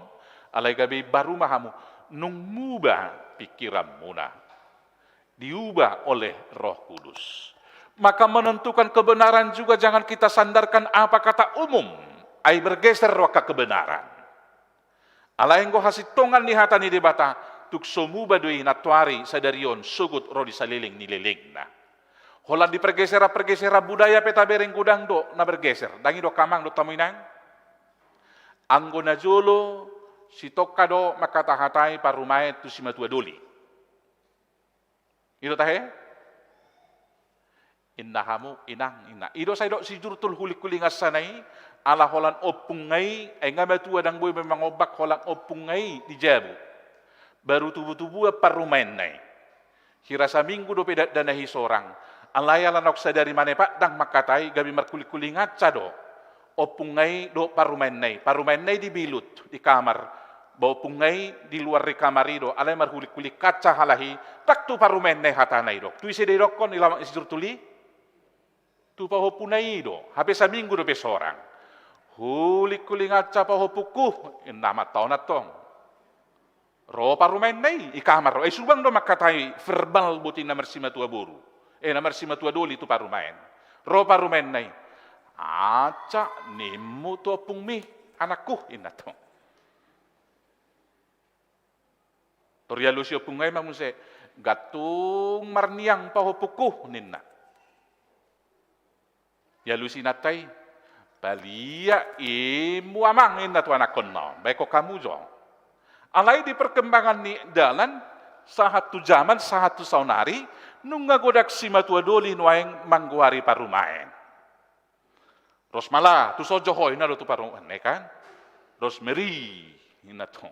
alai gabe imbaru ma hamu, nunga muba pingkiranmuna, diubah oleh Roh Kudus. Maka menentukan kebenaran juga jangan kita sandarkan apa kata umum, ai bergeser do angka kebenaran. Alai anggo hasintongan ni hata ni Debata, tung so muba do i nantoari sadari on sogot ro di saleleng ni lelengna. Holan di pergeseran-pergeseran budaya pe tabereng godang do na bergeser. Ndang i do angka amang dohot hamu inang? Anggo najolo, sitongka do mangkatahatai parumaen tu simatua doli. I do tahe? Inna hamu inang, inna. I do sai didok si Jurtul hulik-hulingan sana i, ala holan ompungna i, ai nga matua, ndang boi be mangombak, holan ompungna i di jabu. Baru tubu-tubuan parumaenna i. Hira saminggu dope dakdanak i sorang. Alai ala naung sadari manepatdang mangkatai, gabe marhulik-huling hanca do ompungna i dohot parumaenna i. Parumaenna i di bilut, di kamar. Ba ompungna i di luar ni kamar i do, alai marhulik-huling hanca halak i, ndang tu parumaenna i hatana i do. Tu ise do didokkon i lamak ni si Jurtul i? Tu pahompuna i do, hape saminggu dope sorang. Hulik-huling hanca pahompungku, inna ma antong, antong. Ro parumaenna i, i kamar ro. Ai subang do mangkatai verbal boti na marsimatua boru. Eh, na marsimatua doli tu parumaen. Ro parumaenna i. Hanca, nimmu tu ompungmi, anakku, inna antong. Tor dialusi ompungna i ma muse, gantung marniang pahompungku, ninna. Dialusi inanta i, paliat immu amang, inna tu anakkonna on, baen hamu jo. Alai di perkembangan ni dalan, sahat tu jaman, sahat tu saonari, nunga godang simatua doli nuaeng manggoari parumaen. Ros mala, tu son jo ho, inna do tu parumaenna i kan. Rosemary, inna antong.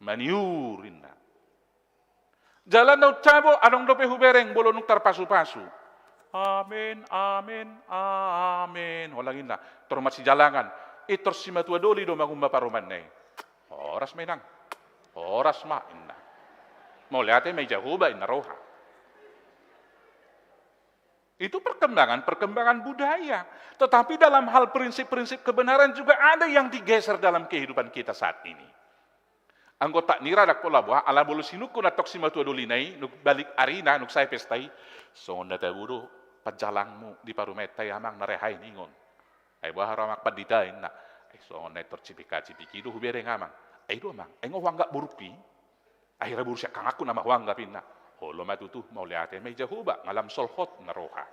Maniur, inna. Jala na untabo, adong dope hubereng molo nunga tarpasu-pasu. Amen, amen, amen. Holan inna, tor marsijalangan. I tor simatua doli do mangumba parumaenna i. Horas ma inang. Horas ma, inna. Mauliate ma i Jahowa, inna roha. Itu perkembangan-perkembangan budaya. Tetapi dalam hal prinsip-prinsip kebenaran juga ada yang digeser dalam kehidupan kita saat ini. Anggo tak nira ndang pola boha, ala molo sinungkun antong simatua dolina i, nunga balik arina, nunga sae pesta i, songon na tabo do panjalangmu di parumaenta i amang na re hae ningon. Ai boha ro amang pandita, inna. Ai songon na i tor cipika-cipiki do hubereng amang. Ai do amang, ai nga huanggap borungku i. Akhirna boru siangkanganku nama huanggap, inna. Olo ma tutu, mauliate ma i Jahowa, nga lam solhot, inna roha.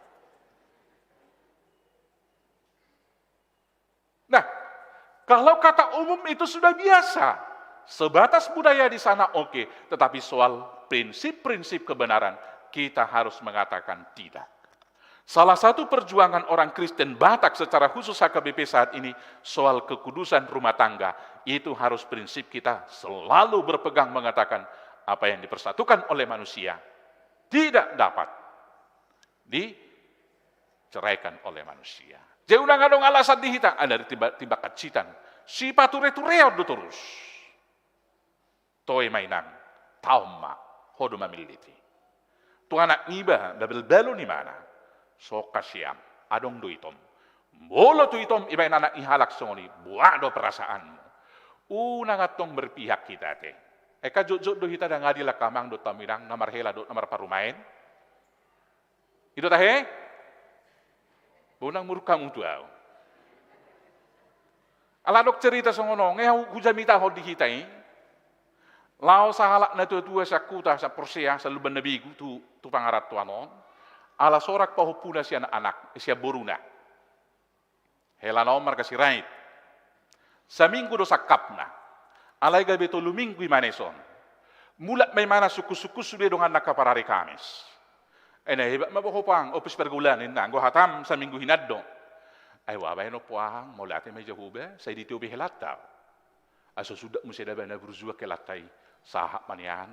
Nah, kalau kata umum itu sudah biasa, sebatas budaya di sana oke, tetapi soal prinsip-prinsip kebenaran kita harus mengatakan tidak. Salah satu perjuangan orang Kristen Batak secara khusus H K B P saat ini soal kekudusan rumah tangga, itu harus prinsip kita selalu berpegang mengatakan apa yang dipersatukan oleh manusia tidak dapat diceraikan oleh manusia. Jadi unang adong alasan di hita, ada di tiba, tiba kacitan. Sipature-tureon do torus. Toe ma inang, taon ma, ho do mamillit i. Tu anak niba, balbal-balbal ni imana, so hasiam, adong do itom. Molo tu itom, ibaen anak ni halak songon i, buat do perasaanmu. Unang antong berpihak hita ate. Eka jotjot do hita ndang adil angka amang dohot hamu inang, na marhela dohot na marparumaen. I do tahe? Bo unang muruk hamu tu ahu. Ala adong cerita songon on, nga hu, hujamitahon di hita i. Laho sahalak na tua-tua sian huta, sian porsea, sian Lumban Nabegu tu, tu pangarantoan on. Ala sorang pahompuna sian anak, sian boruna. Helana on marga Sirait. Saminggu do sangkapna. Alai gabe tolu minggu imana dison. Mulak ma imana sungkun-sungkun sude donganna angka parari Kamis. Ai na hebat ma boha ho puang, ompus pergaulan inna, anggo hatam saminggu hinan do. Ai boha bahenon puang, mauliate ma i Jahowa, sai ditiop i helanta. Ai so sundat muse daba na burju angka helanta i, sahat ma nian.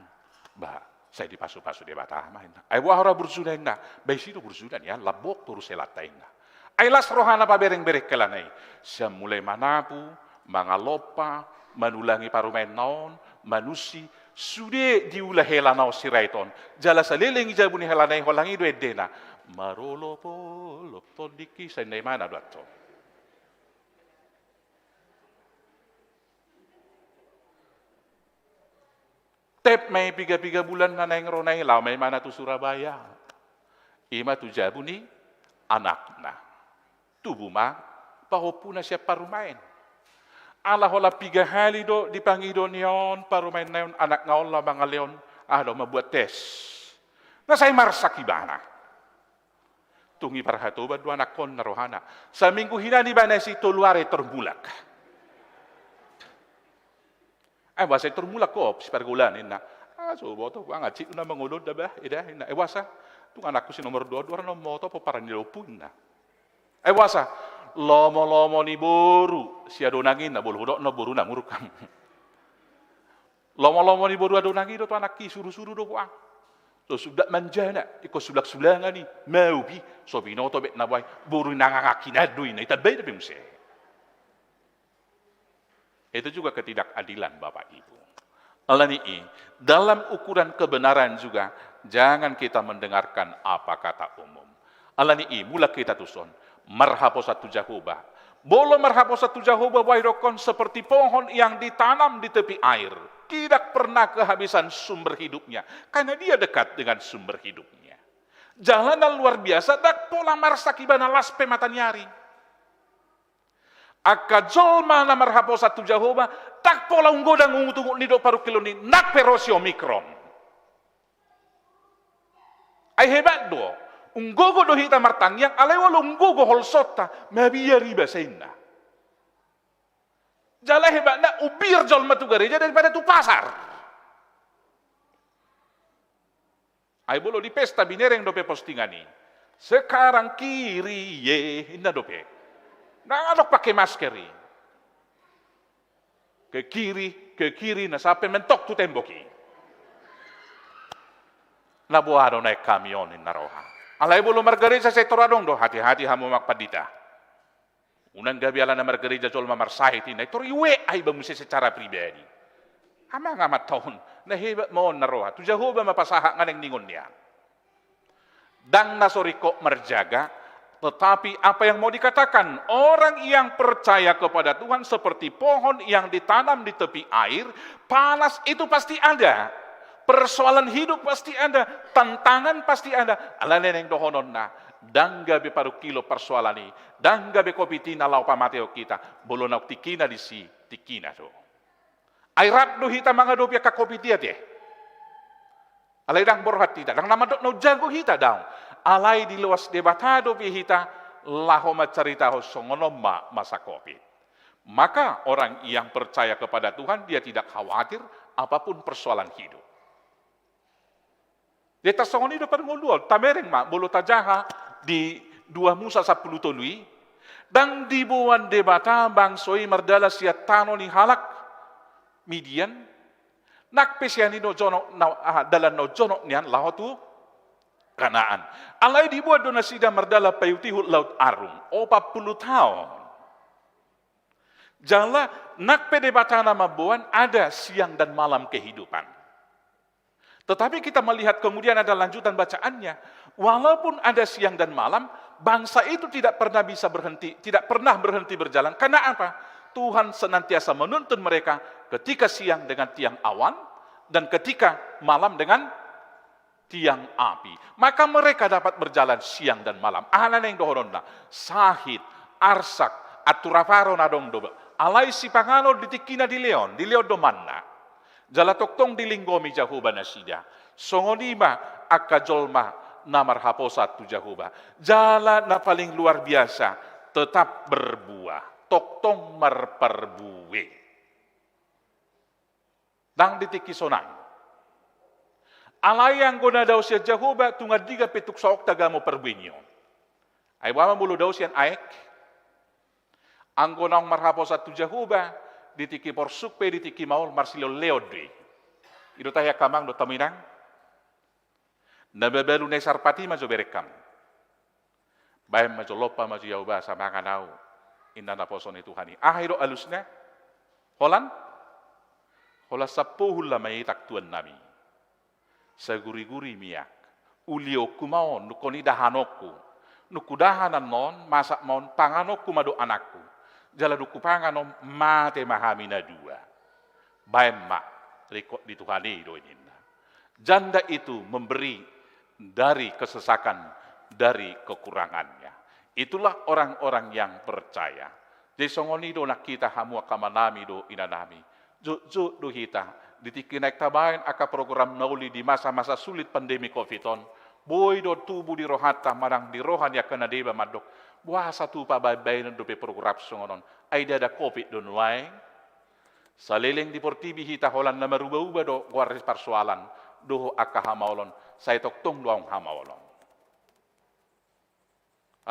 Bah, Sai dipasupasu Debata ma inna. Ai boha ra burjuna inna. Ba isi do burjuna nian, lambok toru selanta inna. Ai las rohana paberengbereng helana i. Sian mulai manapu, mangalompa, manulangi parumaenna on, manusi, sude diula helana on Sirait on. Jala saleleng i jabu ni helana i, holan i do endena. Marolopolop tondingki, sai na imana do antong. Tep ma i piga-piga bulan na naeng ro na i, laho ma imana tu Surabaya. I ma tu jabu ni anakna. Tubu ma pahompuna sian parumaen. Ala holan piga hali do dipangido ni on parumaenna on, anakna on laho mangalehon, aha do, mambuat tes. Na sai marsak ibana. Tung i parhatoban do anakkonna rohana. Saminggu hinan ibana i, si tolu ari tor mulak. Ai boasa i tor mulak ho, sipargaulan inna. Ah, so boto ku, ah, hansit do na mangoloi da bah, eda inna. Ai boasa? Tung anakku si nomor dua, dua na moto pomparan ni lompu inna. Ai boasa? Lomo-lomo ni boru, si adonang inna, bolo hudok na boru na muruk. Lomo-lomo ni boru adonang i do tu anak i, suru-suru do boa. So suda manjana, ingkon sulang-sulangan i, maubi, so binoto bet na boa i, boru na ngangak hinan do inna, itambai dope muse. Itu juga ketidakadilan, Bapak Ibu. Alani i, dalam ukuran kebenaran juga, jangan kita mendengarkan apa kata umum. Alani i, mulak hita tuson, marhaposan tu Jahowa. Molo marhaposan tu Jahowa, boha didokkon, seperti pohon yang ditanam di tepi air, tidak pernah kehabisan sumber hidupnya, karena dia dekat dengan sumber hidupnya. Jala na luar biasa, ndang pola marsak ibana las pe mataniari. Angka jolma na marhaposan tu Jahowa, ndang pola unggodang ungut-ungut ni dohot parungkilon ni, nang pe ro si Omikron. Ai hebat do, unggogo do hita martangiang, alai molo unggogo holsonta, mabiar iba, sai inna. Jala hebatna, umbiar jolma tu gareja daripada tu pasar. Ai molo di pesta binereng dope postingan i. Sekarang kiri ye, inna dope. Ndang adong pake masker i. Ke kiri, ke kiri, na sampe mentok tu tembok i. Na boha do naeng hami on, inna roha. Alai molo margareja sai tor adong do, hati-hati hamu amang pandita. Unang gabe ala na margareja jolma marsahit i, na i tor i W A iba muse secara pribadi. Amang amanta on, na hebat ma on, na roha. Tu Jahowa ma pasahat nga naeng ningon nian. Ndang na so ringkot marjaga, tetapi apa yang mau dikatakan, orang yang percaya kepada Tuhan seperti pohon yang ditanam di tepi air, panas itu pasti ada. Persoalan hidup pasti ada, tantangan pasti ada. Alai naeng dohononna, ndang gabe parungkilon persoalan i, ndang gabe covid i na laho pamatehon hita, molo naung tingkina disi, tingkina do. Ai rap do hita mangadopi angka covid i ate. Alai ndang borhat hita, ndang na mandok naung jago hita, daong. Alai diloas Debata dope hita laho mancaritahon songon on ma masa covid. Maka orang yang percaya kepada Tuhan, dia tidak khawatir apapun persoalan hidup. Jadi tarsongon i do parngoluon, tabereng ma, molo tajaha di dua Musa sampulu tolu i, ndang diboan Debata bangso i mardalan sian tano ni halak Midian, nang pe sian i do jonok na, aha, dalan na jonok nian laho tu Kanaan. Alai diboan do nasida mardalan paihut-ihut Laut Arung, opat pulu taon. Jala nang pe Debata na mamboan, ada siang dan malam kehidupan. Tetapi kita melihat kemudian ada lanjutan bacaannya. Walaupun ada siang dan malam, bangsa itu tidak pernah bisa berhenti, tidak pernah berhenti berjalan. Karena apa? Tuhan senantiasa menuntun mereka ketika siang dengan tiang awan, dan ketika malam dengan tiang api. Maka mereka dapat berjalan siang dan malam. Aha na naeng dohononna? Sahit, arsak, anturaparon adong do. Alai sipanganon di tingkina dilehon, dilehon do manna. Jala tongtong dilinggomi Jahowa nasida. Songon i ma angka jolma na marhaposan tu Jahowa. Jala na paling luar biasa, tetap berbuah. Tongtong marparbue. Ndang di tingki sonang. Alai anggo na dao sian Jahowa, tung andigan pe tung saok tagamo parbue ni on. Ai boha ma molo dao sian aek? Anggo naung marhaposan tu Jahowa, di tingki porsuk pe, di tingki maol, marsilehon-lehon do i. I do tahe angka amang dohot hamu inang. Na mabalu na i sarpat i ma jo berengkam. Baen ma jo, lompa ma jo, ia hubasa mangan ahu, inna naposo ni Tuhan i. Aha i do alusna? Holan? Holan sampohul ma i, tangtuannami. Saguriguri miak. Ulionku ma on, nungkon i dahanonku. Nungku dahan annon, masak ma on, panganonku ma do anakku. Jala dung hupangan on, mate ma hami na dua. Baen ma, ringkot ni Tuhan i do i, ninna. Janda itu memberi dari kesesakan, dari kekurangannya. Itulah orang-orang yang percaya. Jadi songon i do nang hita, hamu angka amanami dohot inanami. Jotjot do hita, di tingki naeng tabaen angka program na uli di masa-masa sulit pandemi covid on, boi do tubu di rohanta manang di roha ni angka na deba mandok, boasa tupa baen-baenon dope program songon on, ai ndada covid do nuaeng? Saleleng di portibi hita holan na maruba-uba do goar ni parsoalan dohot angka hamaolon, sai tongtong do adong hamaolon.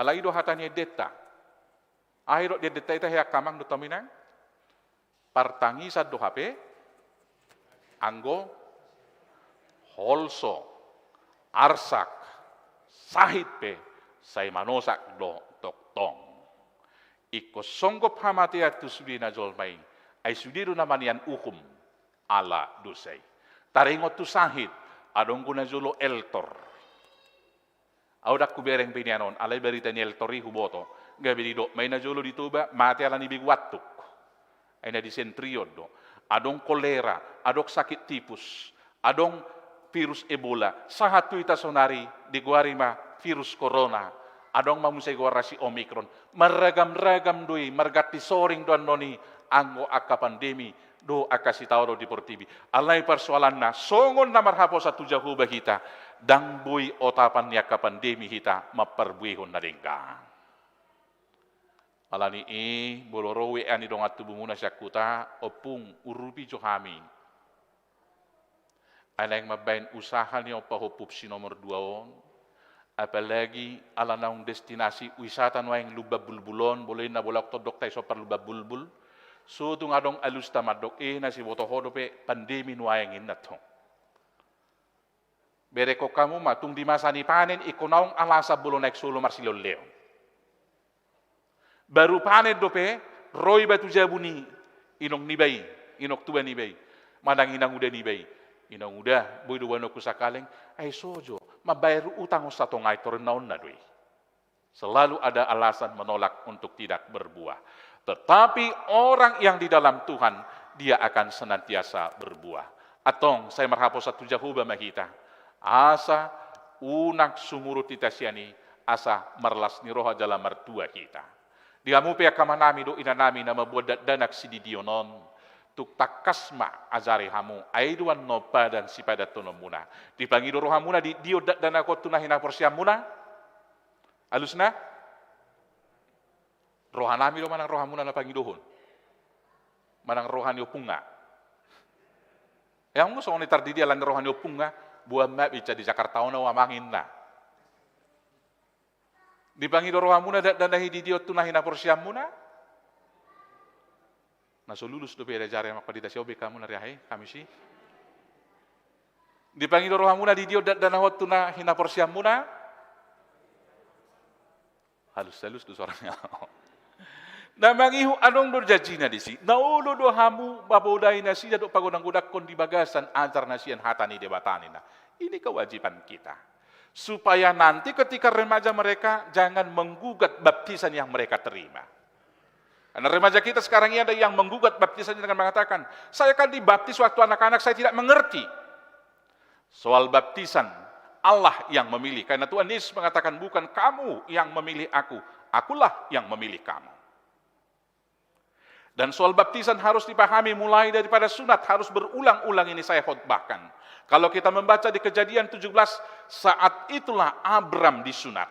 Alai i do hata ni endenta. Aha i do di endenta i tahe, angka amang dohot hamu inang? Partangisan do hape, anggo holso, arsak, sahit pe, sai manosak do tongtong. Ingkon songgop hamatean tu sude na jolma i, ai sude do na manean uhum ala dosa i. Taringot tu sahit, adong do na jolo eltor. Ahu ndang hubereng be nian on, alai barita ni eltor i huboto. Gabe didok ma i na jolo di Toba, mate ala ni begu antuk. Ai na disentri on do. Adong kolera, adong sakit tipus, adong virus Ebola, sahat tu hita sonari digoari ma virus corona, adong ma muse goarna si Omikron. Marragam-ragam do i, marganti soring do annon i, anggo angka pandemi dohot angka sitaonon di portibi. Alai parsoalanna, songon na marhaposan tu Jahowa hita, ndang boi otapan ni angka pandemi hita mamparbuehon na denggan. Ala ni i, molo ro W A ni dongan tubumuna sian huta, ompung, urupi jo hami. Ai naeng mambaen usaha nion pahompu si nomor dua on, apalagi ala naung destinasi wisata nuaeng Lumban Bulbul on, molo inna bola tondok ta i sompar Lumban Bulbul, so tung adong alusta mandok, eh, na siboto ho dope pandemi nuaeng, inna tong. Berengkon hamu ma, tung di masa ni panen, ingkon adong alasan molo naeng solo marsileonleon. Baru panen dope, ro iba tu jabu ni inong niba i, inong tuba niba i, manang inanguda niba i. Inanguda, boi do boanonku sakaleng, ai so jo, mambayar utang on satonga i, torus na on na do i. Selalu ada alasan menolak untuk tidak berbuah. Tetapi orang yang di dalam Tuhan, dia akan senantiasa berbuah. Antong, sai marhaposan tu Jahowa ma hita. Asa unang sumurut hita sian i, asa marlas ni roha jala martua hita. Di hamu pe angka amanami dohot inanami na mamboan dakdanak sididion on, tung tangkas ma ajari hamu, ai do annon padan sipadanhononmuna. Dipangido rohamuna didion dakdanak on tu na hinaporseaonmuna? Alusna? Rohanami do manang rohamuna na pangidohon? Manang roha ni ompungna? Ia anggo songon i tardidi ala ni roha ni ompungna, boan ma, binsa di Jakarta on ahu, amang, inna. Dipangido rohamuna dakdanak i didion tu na hinaporseaonmuna? Na so lulus dope diajari, amang pandita, sian on be hamu na riahe, Kamis i. Dipangido rohamuna didion dakdanak on tu na hinaporseaonmuna? Halus-halus do suarana. Na mangihut adong do janjina disi. Na olo do hamu mamodai nasida dohot pagodang-godangkon di bagasan ajar na sian hata ni Debata, ninna. Ini kewajiban kita. Supaya nanti ketika remaja mereka jangan menggugat baptisan yang mereka terima. Karena remaja kita sekarang ini ada yang menggugat baptisan dengan mengatakan, "Saya kan dibaptis waktu anak-anak, saya tidak mengerti." Soal baptisan, Allah yang memilih. Karena Tuhan Yesus mengatakan, "Bukan kamu yang memilih aku, akulah yang memilih kamu." Dan soal baptisan harus dipahami mulai daripada sunat, harus berulang-ulang ini saya khotbahkan. Kalau kita membaca di Kejadian tujuh belas, saat itulah Abram disunat.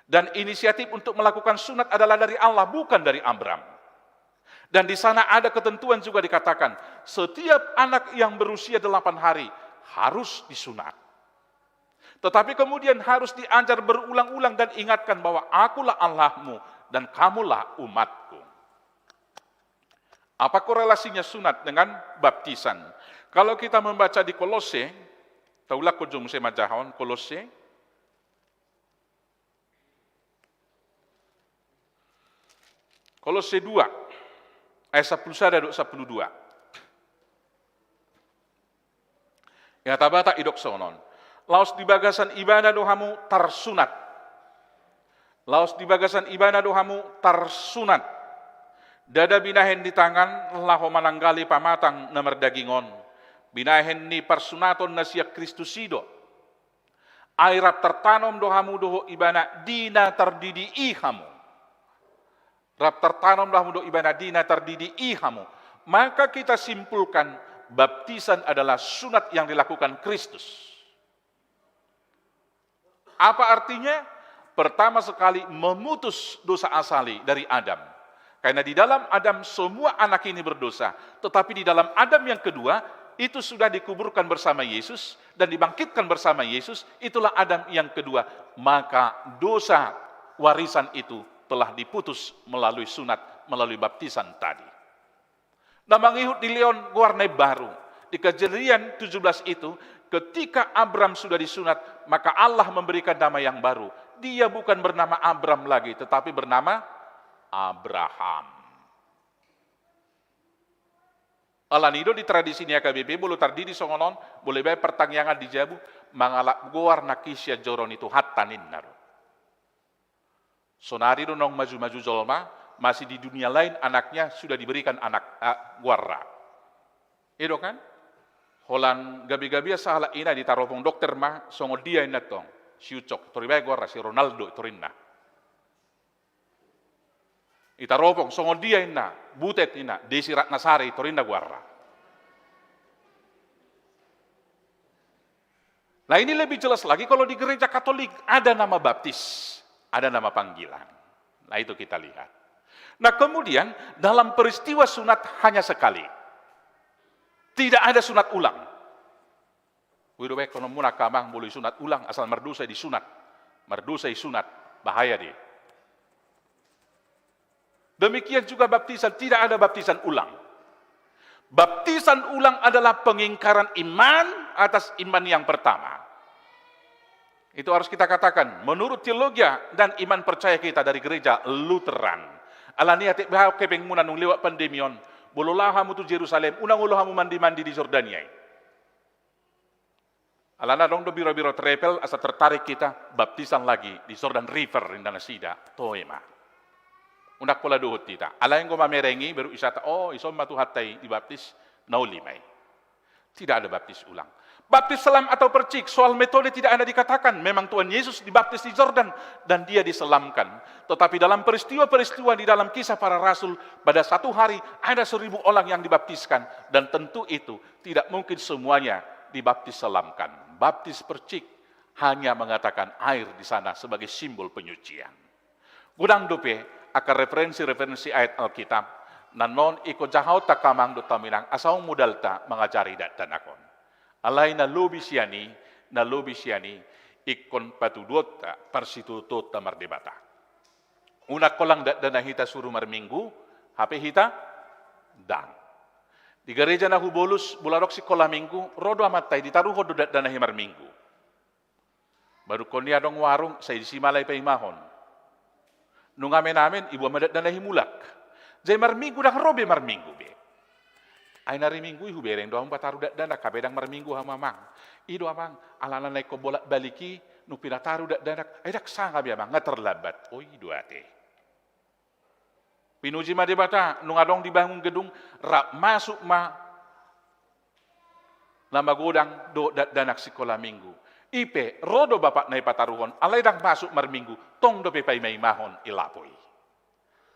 Dan inisiatif untuk melakukan sunat adalah dari Allah, bukan dari Abram. Dan di sana ada ketentuan juga dikatakan, setiap anak yang berusia delapan hari harus disunat. Tetapi kemudian harus diajar berulang-ulang dan ingatkan bahwa Akulah Allahmu dan kamulah umat-Ku. Apa korelasinya sunat dengan baptisan? Kalau kita membaca di Kolose, Taulak jo muse manjaha on, Kolosse. Kolosse dua, ayat sampulu sada dohot sampulu dua. Ia tabata idok songon on. Laos di bagasan ibana do hamu tarsunat. Laos di bagasan ibana do hamu tarsunat. Ndada binahen ni tangan laho mananggali pamatang na mardaging on. Binahen ni parsunaton na sian Kristus i do. Ai rap tartanom do hamu dohot ibana di na tardidi i hamu. Rap tartanom do hamu dohot ibana di na tardidi i hamu. Maka kita simpulkan, baptisan adalah sunat yang dilakukan Kristus. Apa artinya? Pertama sekali, memutus dosa asali dari Adam. Karena di dalam Adam semua anak ini berdosa. Tetapi di dalam Adam yang kedua, itu sudah dikuburkan bersama Yesus dan dibangkitkan bersama Yesus, itulah Adam yang kedua. Maka dosa warisan itu telah diputus melalui sunat, melalui baptisan tadi. Na mangihut dilehon goar na imbaru. Di Kejadian tujuh belas itu, ketika Abram sudah disunat, maka Allah memberikan nama yang baru. Dia bukan bernama Abram lagi, tetapi bernama Abraham. Alani i do di tradisi ni H K B P, molo tardidi songon on, molo dibaen partangiangan di jabu, mangalap goar nangkin sian joro ni Tuhanta ninna do. Sonari do naung maju-maju jolma, masih di dunia lain anaknya sudah diberikan anak, eh, goarna. I do kan? Holan gabe-gabean sahalak ina, ditaropong dokter ma, songon dia inna tong. Si Ucok, tor dibaen goarna, si Ronaldo, tor inna. Ditaropong, songon dia inna, Butet inna, Desi Ratnasari, tor inna goarna. Nah, ini lebih jelas lagi kalau di gereja Katolik ada nama baptis, ada nama panggilan. Nah, itu kita lihat. Nah, kemudian dalam peristiwa sunat hanya sekali. Tidak ada sunat ulang. Ui do baen konomuna angka amang, molo disunat ulang, asal mardosa disunat. Mardosa disunat, bahaya dia. Demikian juga baptisan, tidak ada baptisan ulang. Baptisan ulang adalah pengingkaran iman atas iman yang pertama. Itu harus kita katakan, menurut teologia dan iman percaya kita dari gereja Lutheran. Alani i, ate bah, hepengmuna nunga lewat pandemi on, molo laho hamu tu Jerusalem, unang olo hamu mandi-mandi di Jordania i. Alana adong do biro-biro travel, asa tertarik hita, baptisan lagi di Jordan River, ninna nasida, toe ma. Unang pola dohot hita. Alai anggo mamereng i, baru isata, oh, ison ma Tuhanta i dibaptis, na uli ma i. Tidak ada baptis ulang. Baptis selam atau percik, soal metode tidak ada dikatakan. Memang Tuhan Yesus dibaptis di Jordan dan dia diselamkan. Tetapi dalam peristiwa-peristiwa di dalam Kisah Para Rasul, pada satu hari ada seribu orang yang dibaptiskan. Dan tentu itu tidak mungkin semuanya dibaptis selamkan. Baptis percik hanya mengatakan air di sana sebagai simbol penyucian. Godang dope angka referensi-referensi ayat Alkitab, na non ingkon jahaonta angka amang dohot hamu inang, asa on modalta mangajari dakdanak on. Alai na lobi sian i, na lobi sian i, ingkon patuduhonta, parsitutuonta mardebata. Unang holan dakdanak i tasuru marminggu, hape hita ndang. Di gareja na hubolus, molo adong sikola minggu, ro do amanta i, ditaruhon do dakdanak i marminggu. Baru ingkon i adong warung, sai disi ma alai paimahon. Nunga amen-amen, diboan ma dakdanak i mulak. Jadi marminggu ndang ro be marminggu be. Ai na ari Minggu i hubereng do hamu pataru dakdanak, hape ndang marminggu hamu amang. I do amang, alana na ingkon bolak-balik i, nunga pinataru dakdanak, ai ndang sanga be amang, nga terlambat. Oh, i do ate. Pinuji ma Debata, nunga adong dibangun gedung, rap masuk ma na magodang dohot dakdanak sikola minggu. I pe, ro do bapakna i pataruhon, alai ndang masuk marminggu, tong dope paima-imahon i lapo i.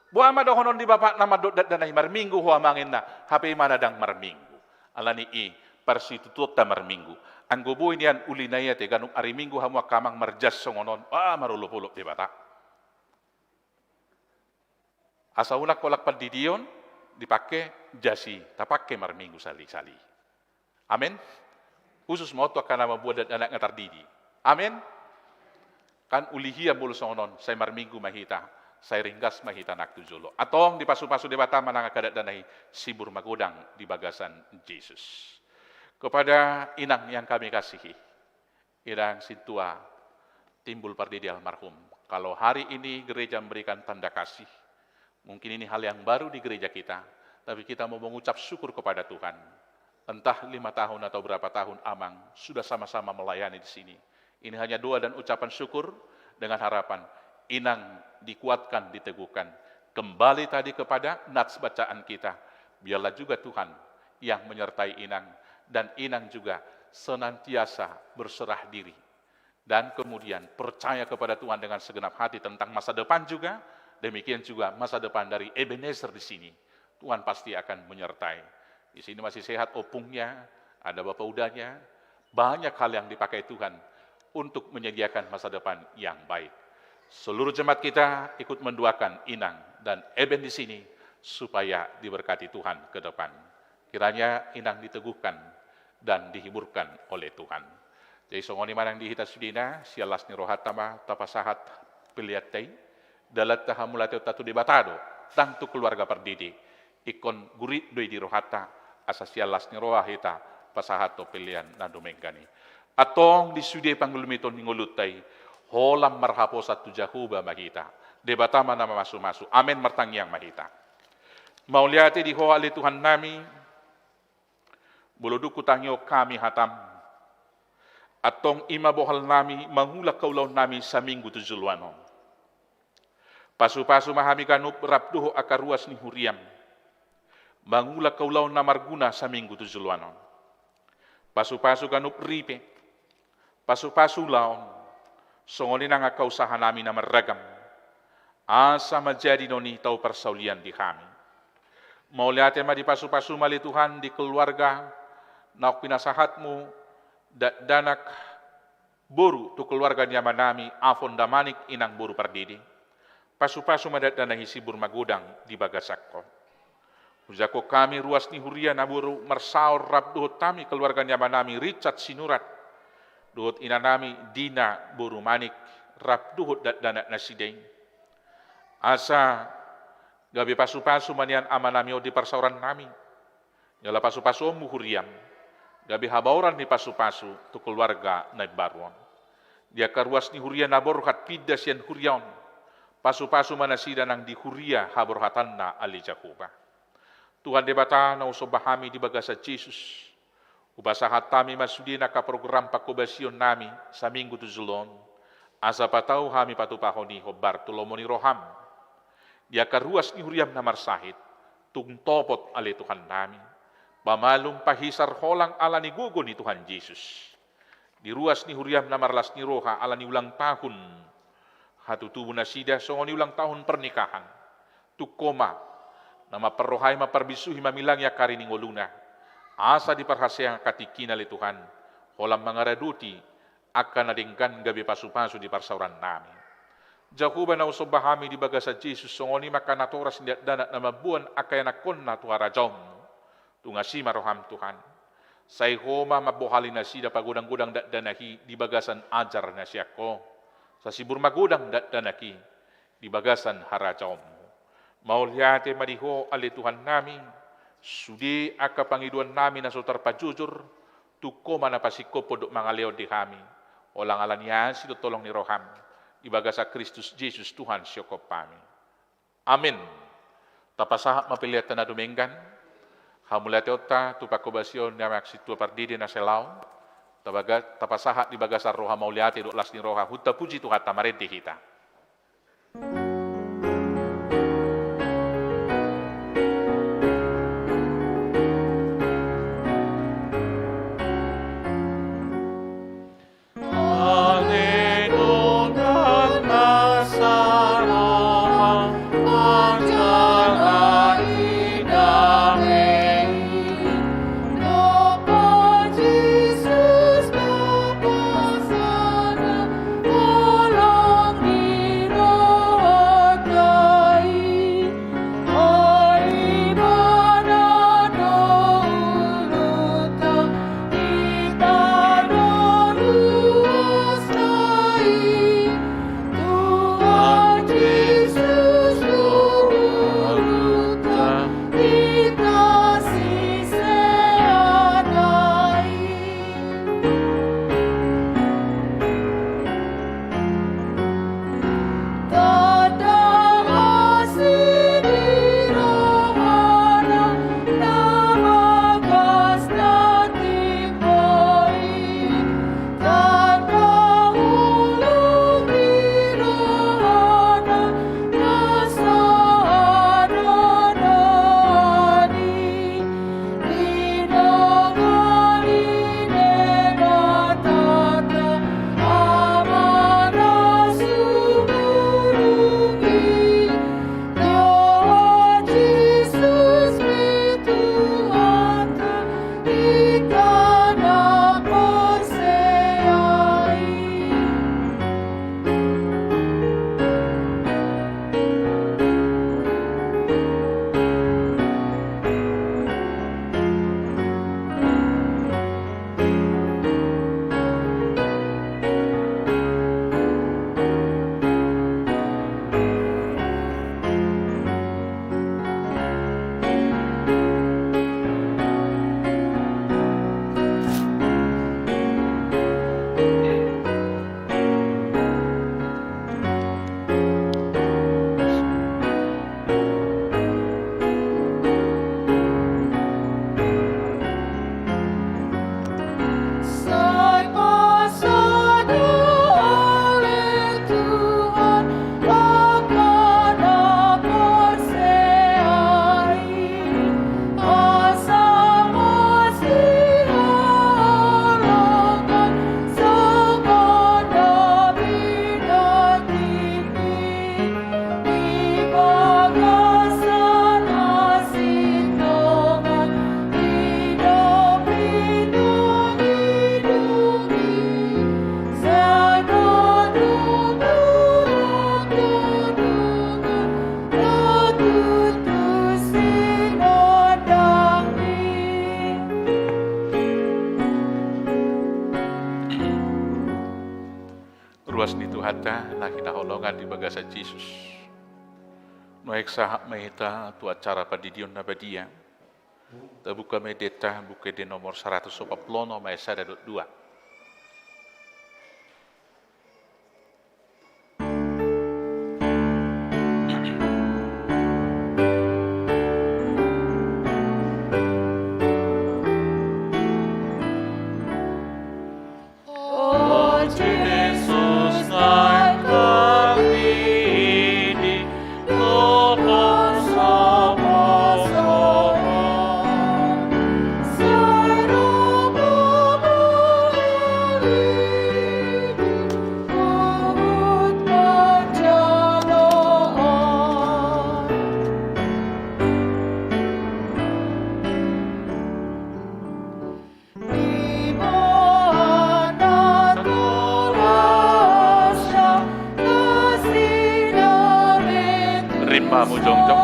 Boha ma dohonon ni bapakna mandok dakdanak i, marminggu ho amang inna, hape i ma na ndang marminggu. Alani i, parsitutuonta marminggu. Anggo boi nian uli na i ate, ganup ari Minggu hamu angka amang marjas songon on, ah, marolop-olop Debata. Asa unang holan pandidion dipangke, jas i tapangke marminggu sali-sali. Amen. Husus ma on tu angka na mamboan dakdanak nga tardidi. Amen. Kan uli hian molo songon on, sai marminggu ma hita, sai ringgas ma hita nang tu jolo. Antong dipasu-pasu Debata ma nang angka dakdanak i, sibur magodang di bagasan Jesus. Kepada inang yang kami kasihi, Inang sintua Timbul Pardede almarhum. Kalau hari ini gereja memberikan tanda kasih, mungkin ini hal yang baru di gereja kita, tapi kita mau mengucap syukur kepada Tuhan. Entah lima tahun atau berapa tahun Amang sudah sama-sama melayani di sini. Ini hanya doa dan ucapan syukur dengan harapan Inang dikuatkan, diteguhkan. Kembali tadi kepada nats bacaan kita, biarlah juga Tuhan yang menyertai Inang, dan Inang juga senantiasa berserah diri dan kemudian percaya kepada Tuhan dengan segenap hati tentang masa depan juga, demikian juga masa depan dari Ebenezer di sini. Tuhan pasti akan menyertai. Di sini masih sehat opungnya, ada Bapak Udanya, banyak hal yang dipakai Tuhan untuk menyediakan masa depan yang baik. Seluruh jemaat kita ikut mendoakan Inang dan Eben di sini supaya diberkati Tuhan ke depan. Kiranya Inang diteguhkan dan dihiburkan oleh Tuhan. Jadi songon i ma nang di hita sudena, sian las ni rohanta ma tapasahat peleanta i, dalanta hamauliateonta tu Debata do, ndang tu keluarga Pardede. Ingkon gurit do i di rohanta, asa sian las ni roha hita pasahathon pelean na dumenggan i. Antong di sude pangulimulion ni ngolunta i, holan marhaposan tu Jahowa ma hita. Debata ma na mamasumasu. Amen, martangiang ma hita. Mauliate di Ho ale Tuhannami, molo dung hutangihon hami hatam, antong i ma bohalnami mangulak haulaonnami saminggu tu joloan on. Pasupasu ma hami ganup rap dohot angka ruas ni huriam mangulak haulaon na marguna saminggu tu joloan on. Pasupasu ganup ripe, pasupasu ulaon, songon i nang angka usahanami na marragam, asa manjadi non i tau parsaulian di hami. Mauliate ma, dipasupasum ale Tuhan di keluarga naung pinasahatmu, dakdanak, boru tu keluarga ni amanami Afon Damanik, Inang boru Pardede. Pasupasu ma dakdanak i sibur magodang di bagasan Ho. Hujangkon hami ruas ni huria na boru marsaor rap dohot hami keluarga ni amanami Richard Sinurat dohot inanami Dina boru Manik rap dohot dakdanak nasida i. Asa gabe pasupasu ma nian amanami on di parsaorannami. Jala pasupasuonmu huriam gabe habaoran ni pasupasu tu keluarga na imbaru on. Di angka ruas ni huria na borhat pinda sian huria on, pasupasu ma nasida nang di huria haborhatanna ale Jahowa. Tuhan Debata na husomba hami di bagasan Jesus, hupasahat hami ma sude nangkin program pangkobasionnami saminggu tu jolo on, asa patau hami patupahon i hombar tu lomo ni roham. Di angka ruas ni huriam na marsahit, tung topot ale Tuhannami, pamalum pahisar holang ala ni gogo ni Tuhan Jesus. Di ruas ni huriam na marlas ni roha ala ni ulang tahun hatutubu nasida songon i ulang tahun pernikahan, tung Ho ma na mamparrohai, mambisuhi, mamilangi angka ari ni ngoluna, asa diparhaseang angka tingkina ale Tuhan, holan mangaradoti angka na denggan gabe pasupasu di parsaorannami. Jahowa na husomba hami di bagasan Jesus, songon i ma angka natoras ni dakdanak na mamboan angka ianakhonna tu harajaonmu. Tung asi ma roham Tuhan. Sai Ho ma mambohali nasida pagodanggodang dakdanak i di bagasan ajar na sian Ho. Sasibur magodang dakdanak i di bagasan harajaonmu. Mauliate ma di Ho ale Tuhannami, sude angka pangidoannami na so tarpajojor, tung Ho ma na pasingkophon dohot mangalehon di hami, holan ala ni asi dohot holong ni roham, di bagasan Kristus Jesus Tuhan sihophonnami. Amen. Tapasahat ma peleanta na dumenggan, hamauliateonta tu pangkobasion ni Amang Sintua Pardede na sai laon, tabaga-, tapasahat di bagasan roha mauliate dohot las ni roha, hutapuji Tuhanta, marende hita. Luas ni Tuhanta na hinaholongan di bagasan Jesus. Nuaeng sahat ma hita tu acara pandidion na badia. Tabuka ma endenta, Buku Ende nomor saratus opat pulu onom, ayat sada dohot dua. Rap ma hamu jongjong.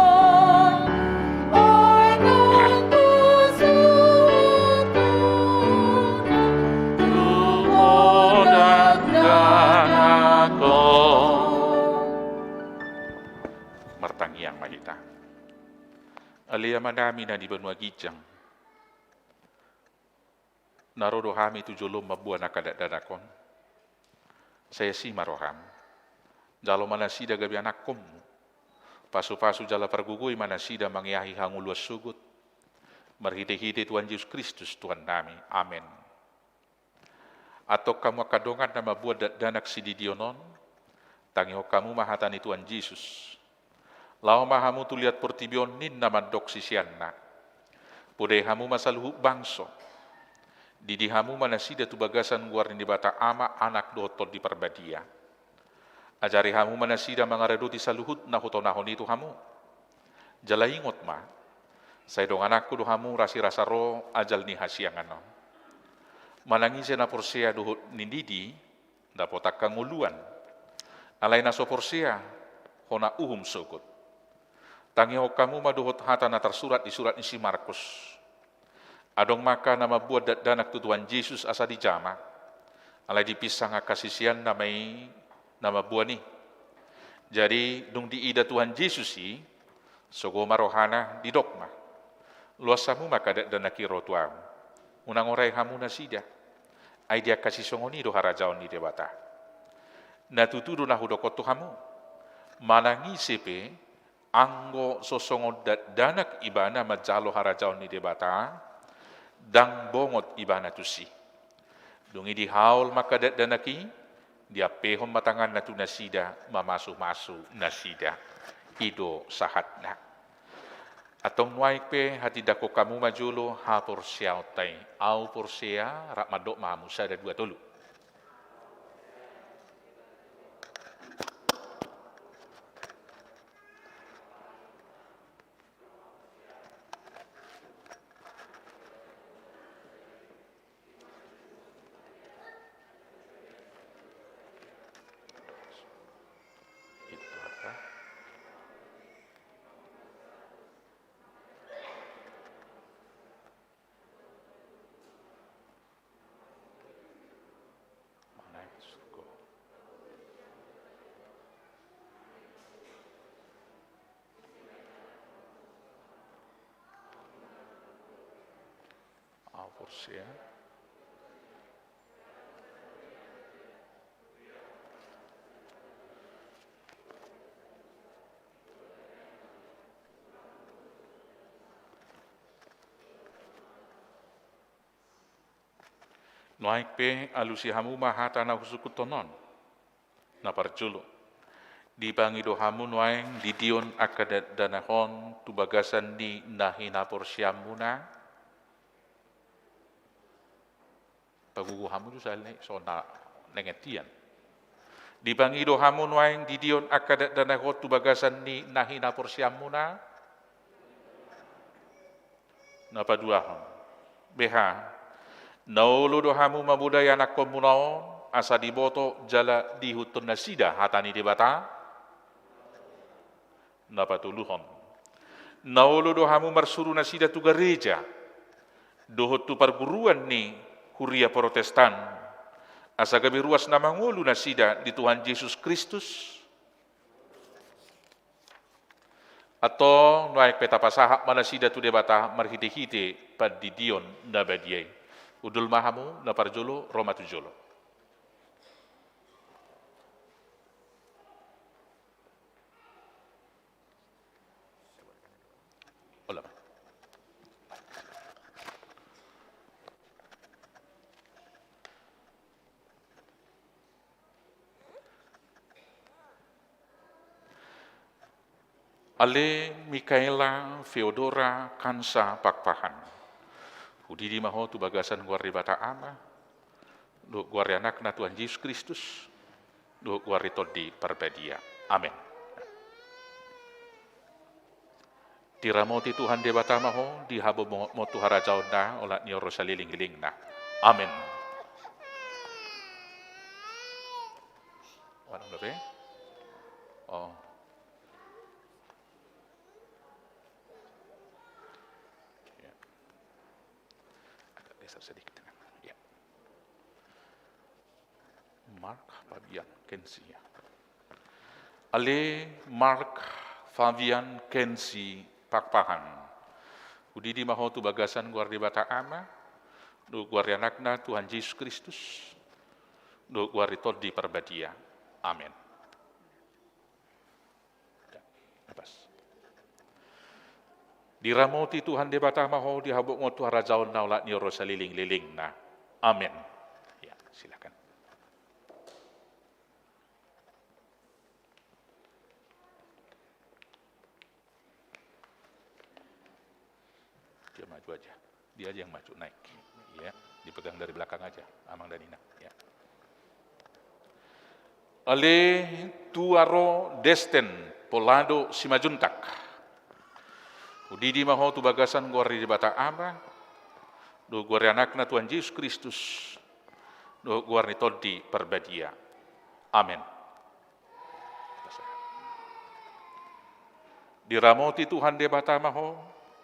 Martangiang ma hita. Ale Amanami na di banua ginjang, na ro do hami tu jolom mamboan angka dakdanak on. Sai asi ma roham. Jalo ma nasida gabe anakkonmu. Pasupasu jala pargogoi ma nasida mangeahi hangoluan sogot. Marhitehite Tuhan Jesus Kristus Tuhannami. Amen. Antong hamu angka dongan na mamboan dakdanak sididion on, tangihon hamu ma hata ni Tuhan Jesus. Laho ma hamu tu liat portibi on ninna mandok siseanna. Podai hamu ma saluhut bangso. Didi hamu ma nasida tu bagasan goar ni Debata Ama, Anak dohot Tondi Parbadia. Ajari hamu ma nasida mangaradoti saluhut na hutonahon i tu hamu. Jala ingot ma, sai dongananku do hamu rasirasa ro ajal ni hasiangan on. Manang ise na porsea dohot nindidi, dapot angka ngoluan. Alai na so porsea, hona uhum sogot. Tangihon hamu ma dohot hata na tarsurat di surat ni si Markus. Adong ma angka na mamboan dakdanak tu Tuhan Jesus asa dijama. Alai dipinsang angka siseanna ma i na mamboan i. Jadi, dung diida Tuhan Jesus i, sogo ma rohana, didok ma: Loas hamu ma angka dakdanak i ro tu ahu. Unang orai hamu nasida. Ai di angka sisongon i do harajaon ni Debata. Na tutu do na hudok on tu hamu. Manang ise pe, anggo so songon dakdanak ibana manjalo harajaon ni Debata, ndang bongot ibana tusi. Dung i dihaol ma angka dakdanak i, diampehon ma tanganna tu nasida, mamasumasu nasida. I do sahatna. Antong nuaeng pe hatindangkon hamu ma jolo haporseaonta i. Ahu porsea, rap mandok ma hamu, sada, dua, tolu. Ahu porsea. Nuaeng pe alusi hamu ma hata na husungkunhon on. Na parjolo, dipangido hamu nuaeng didion angka dakdanak on tu bagasan ni na hinaporseaonmuna. Pagogo hamu jo sahali nai, so na nenget hian. Dipangido hamu nuaeng didion angka dakdanak on tu bagasan ni na hinaporseaonmuna. Na paduahon, beha, na olo do hamu mamodai anakkonmuna on, asa diboto jala diihuthon nasida hata ni Debata? Na patoluhon, na olo do hamu marsuru nasida tu gareja dohot tu parguruan ni huria Protestan, Asa gabe ruas na mangolu nasida di Tuhan Jesus Kristus. Antong nuaeng pe tapasahat ma nasida tu Debata marhitehite pandidion na badia i. Hundul ma hamu na parjolo, ro ma tu jolo. Olo. Ale Mikaela Feodora Kansa Pakpahan. Hudidi ma ho tu bagasan goar ni Debata Ama, dohot goar ni Anakna Tuhan Jesus Kristus, dohot goar ni Tondi Parbadia. Amen. Diramoti Tuhan Debata ma ho, di habobongotmon tu harajaonna, olat ni on ro saleleng-lelengna. Amen. Ulang dulu, ya. Oh. Ya. Agak geser sedikit. Ya. Mark Fabian Kensi. Ale Mark Fabian Kensi Pakpahan. Hudidi ma ho tu bagasan goar ni Debata Ama, dohot goar ni Anakna Tuhan Jesus Kristus, dohot goar ni Tondi Parbadia. Amen. Ya, lepas. Diramoti Tuhan Debata ma ho, di habobongotmon tu harajaonna, olat ni on ro saleleng-lelengna. Amen. Ya, silakan. Dia maju aja. Dia aja yang maju, naik. Ya, dipegang dari belakang aja, Amang dan Inang. Ya. Ale Tuaro Desten Polado Simanjuntak. Hudidi ma ho tu bagasan goar ni Debata Ama, dohot goar ni Anakna Tuhan Jesus Kristus, dohot goar ni Tondi Parbadia. Amen. Diramoti Tuhan Debata ma ho,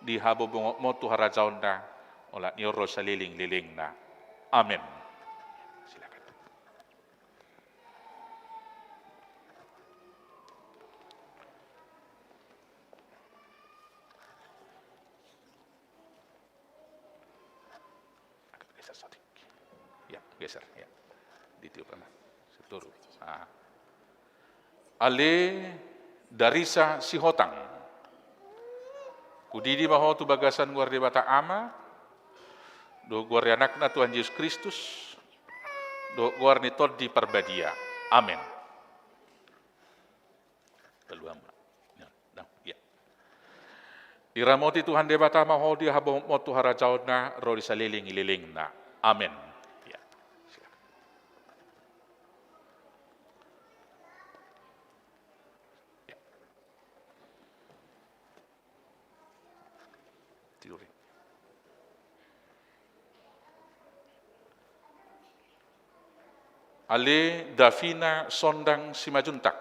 di habobongotmon tu harajaonna, olat ni on ro saleleng-lelengna. Amen. Silakan. Agak geser saotik. Ya, geser, ya. Ditiup ama. Setur. Ah. Ale Darisa Sihotang. Hudidi ma ho tu bagasan goar ni Debata Ama, dohot goar ni Anakna Tuhan Jesus Kristus, dohot goar ni Tondi Parbadia. Amen. Lalu ama. Ya, nah, ya. Diramoti Tuhan Debata ma ho, di habobongotmon tu harajaonna, ro di saleleng-lelengna. Amen. Ya. Silakan. Ya. Teori. Ale Davina Sondang Simanjuntak.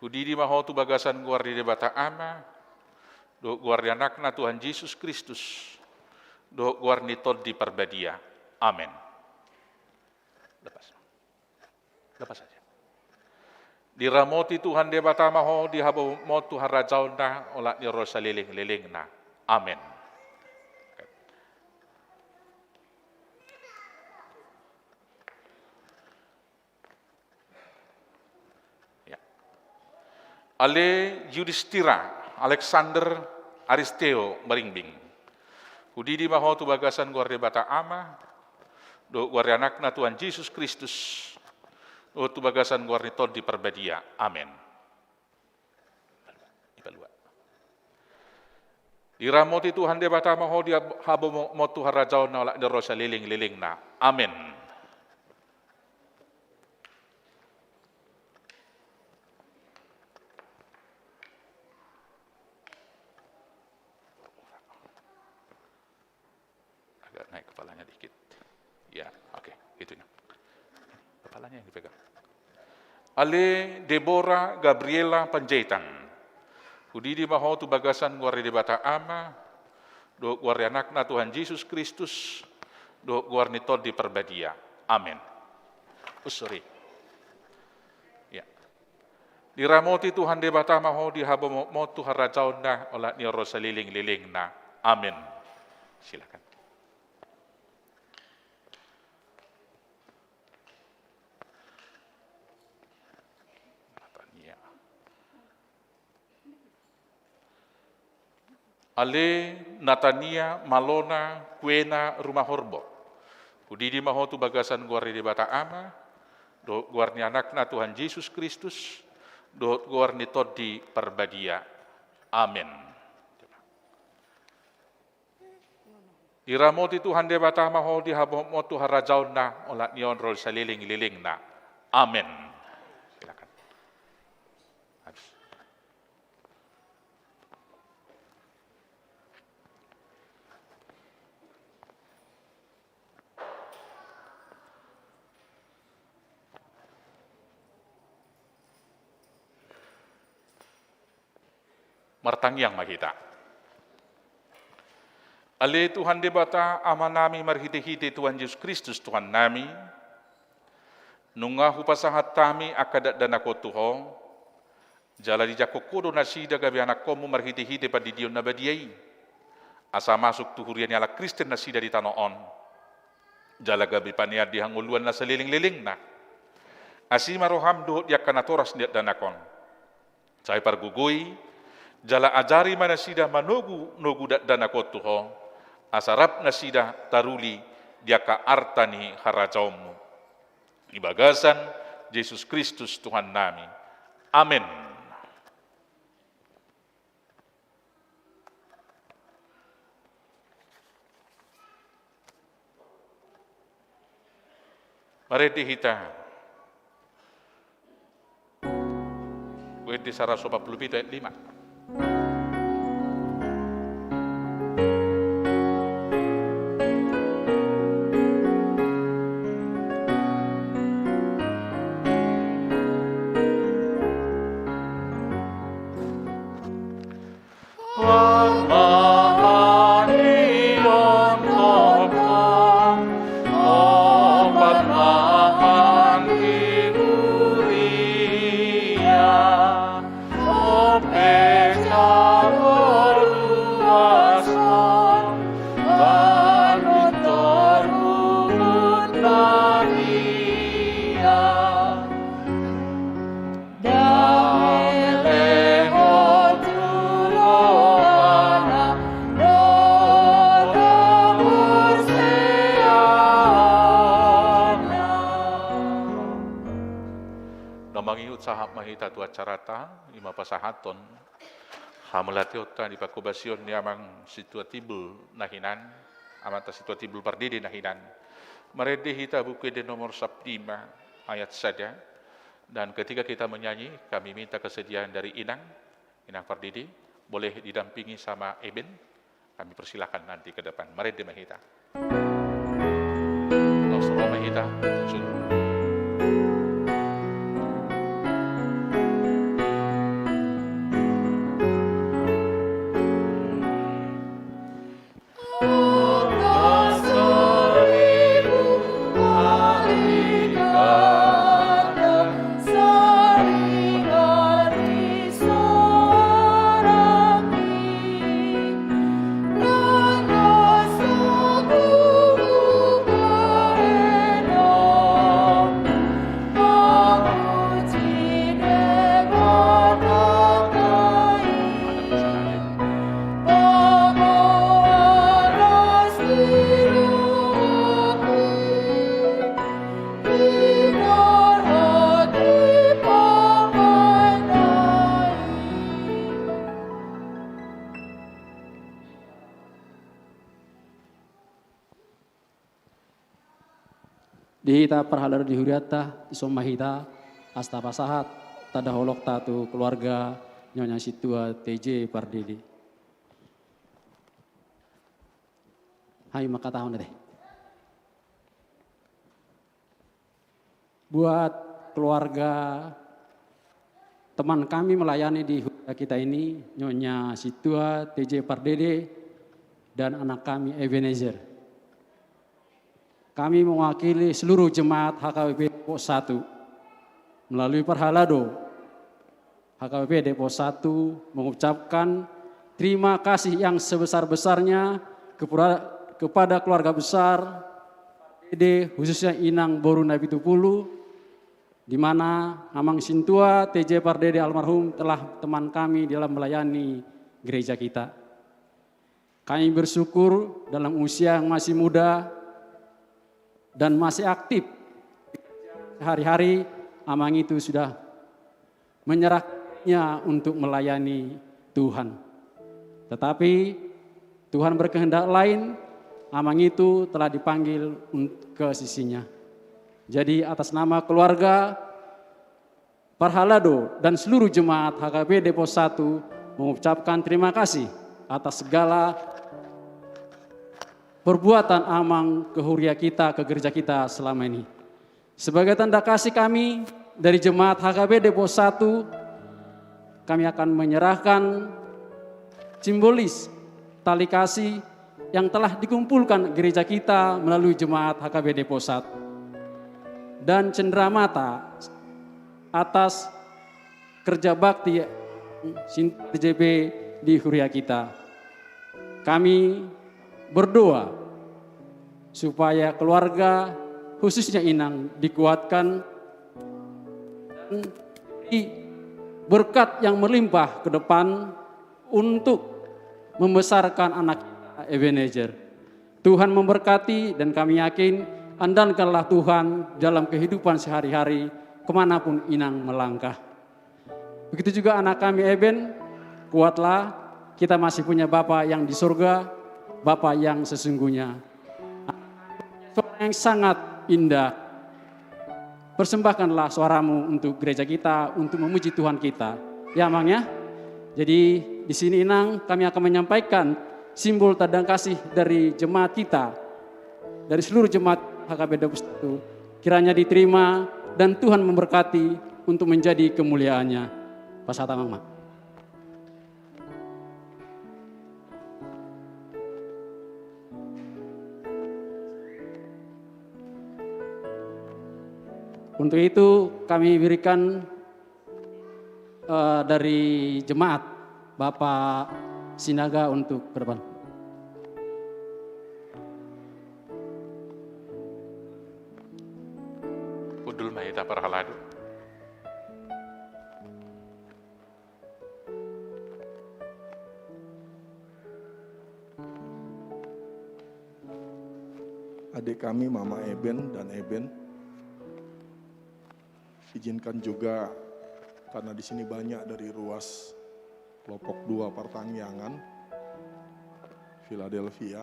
Hudidi ma ho tu bagasan goar ni Debata Ama, dohot goar ni Anakna Tuhan Jesus Kristus, dohot goar ni Tondi Parbadia. Amen. Lepas. Lepas saja. Diramoti Tuhan Debata ma ho, di habobongotmon tu harajaonna, olat ni on ro saleleng-lelengna. Amen. Ya. Ale Yudhistira Alexander Aristeo Maringbing. Hudidi ma ho tu bagasan goar ni Debata Ama, dohot goar ni Anakna Tuhan Jesus Kristus, dohot tu bagasan goar ni Tondi Parbadia. Amen. Ipalua. Diramoti Tuhan Debata ma ho, di hab-, habobongotmon tu harajaonna, olat ni on ro saleleng-lelengna. Amen. Agak naik kepalanya dikit. Ya, oke, gitu ya. Kepalanya yang dipegang. Ale Deborah Gabriela Panjaitan. Hudidi ma ho tu bagasan goar ni Debata Ama, dohot goar ni Anakna Tuhan Jesus Kristus, dohot goar ni Tondi Parbadia. Amen. Oh, sorry. Ya. Diramoti Tuhan Debata ma ho di habomotmon tu harajaonna, olat ni on ro salelenglelengna. Amen. Silakan. Natania. Ale Natania, malona, kuena, rumah horbo. Hudidi ma ho tu bagasan goar ni Debata Ama, dohot goar ni Anakna Tuhan Jesus Kristus, dohot goar ni Tondi Parbadia. Amen. Diramoti Tuhan Debata ma ho di habomotmon tu harajaonna, olat ni on ro salelenglelengna. Amen. Silakan. Habis. Martangiang ma hita. Ale Tuhan Debata, Amanami marhitehite Tuhan Jesus Kristus Tuhannami, nunga hupasahat hami angka dakdanak on tu Ho, jala dijangkon Ho do nasida gabe anakkonmu marhitehite pandidion na badia i, asa masuk tu huria ni halak Kristen nasida di tano on, jala gabe panean di hangoluan na salelenglelengna. Asi ma roham dohot di angka natoras ni dakdanak on. Sai pargogoi, jala ajari ma nasida manogunogu dakdanak on tu Ho, asa rap nasida taruli di angka arta ni harajaonmu. Di bagasan Jesus Kristus Tuhannami. Amen. Marende hita. Buku Ende saratus opat pulu pitu ayat lima. Na mangihut sahat ma hita tu acaranta, i ma pasahathon hamauliateonta di panghobasion ni Amang Sintua Timbul na hinan, Amanta Sintua Timbul Pardede na hinan. Marende hita Buku Ende nomor sappulu lima ayat sada. Dan ketika kita menyanyi, kami minta kesediaan dari Inang, Inang Pardede, boleh didampingi sama Eben. Kami persilakan nanti ke depan. Marende ma hita. Laos ro ma hita. Sun. Di hita parhalado ni hurianta, dison ma hita, asa tapasahat tanda holongta tu keluarga Nyonya Sintua T J Pardede. Hami mangkatahon ate. Buat keluarga teman kami melayani di huria kita ini, Nyonya Sintua T J Pardede dan anak kami Ebenezer. Kami mewakili seluruh jemaat H K B P Depok satu melalui Parhalado H K B P Depok satu mengucapkan terima kasih yang sebesar-besarnya kepada, kepada keluarga besar P D, khususnya Inang Boru Napitupulu, di mana Amang Sintua T J Pardede almarhum telah teman kami dalam melayani gereja kita. Kami bersyukur dalam usia yang masih muda dan masih aktif, hari-hari Amang itu sudah menyerahkannya untuk melayani Tuhan. Tetapi Tuhan berkehendak lain, Amang itu telah dipanggil un-, ke sisinya. Jadi atas nama keluarga, Parhalado dan seluruh jemaat H K B Depok satu mengucapkan terima kasih atas segala perbuatan Amang ke huria kita, ke gereja kita selama ini. Sebagai tanda kasih kami dari jemaat H K B Depok satu, kami akan menyerahkan simbolis tali kasih yang telah dikumpulkan gereja kita melalui jemaat H K B Depok satu dan cenderamata atas kerja bakti Sintua T J P di huria kita. Kami berdoa supaya keluarga, khususnya Inang, dikuatkan dan diberi berkat yang melimpah ke depan untuk membesarkan anak kita, Ebenezer. Tuhan memberkati dan kami yakin, andalkanlah Tuhan dalam kehidupan sehari-hari, kemanapun Inang melangkah. Begitu juga anak kami Eben, kuatlah, kita masih punya Bapa yang di surga, Bapa yang sesungguhnya. Suara yang sangat indah. Persembahkanlah suaramu untuk gereja kita, untuk memuji Tuhan kita. Ya, Amang, ya. Jadi, di sini, Inang, kami akan menyampaikan simbol tanda kasih dari jemaat kita, dari seluruh jemaat H K B Depok satu. Kiranya diterima dan Tuhan memberkati untuk menjadi kemuliaan-Nya. Pasahat, Amang, ma. Untuk itu kami berikan, eh, dari jemaat, Bapak Sinaga untuk ke depan. Hundul ma hita parhalado. Adik kami, Mama Eben dan Eben, izinkan juga, karena di sini banyak dari ruas kelompok dua Partangiangan Philadelphia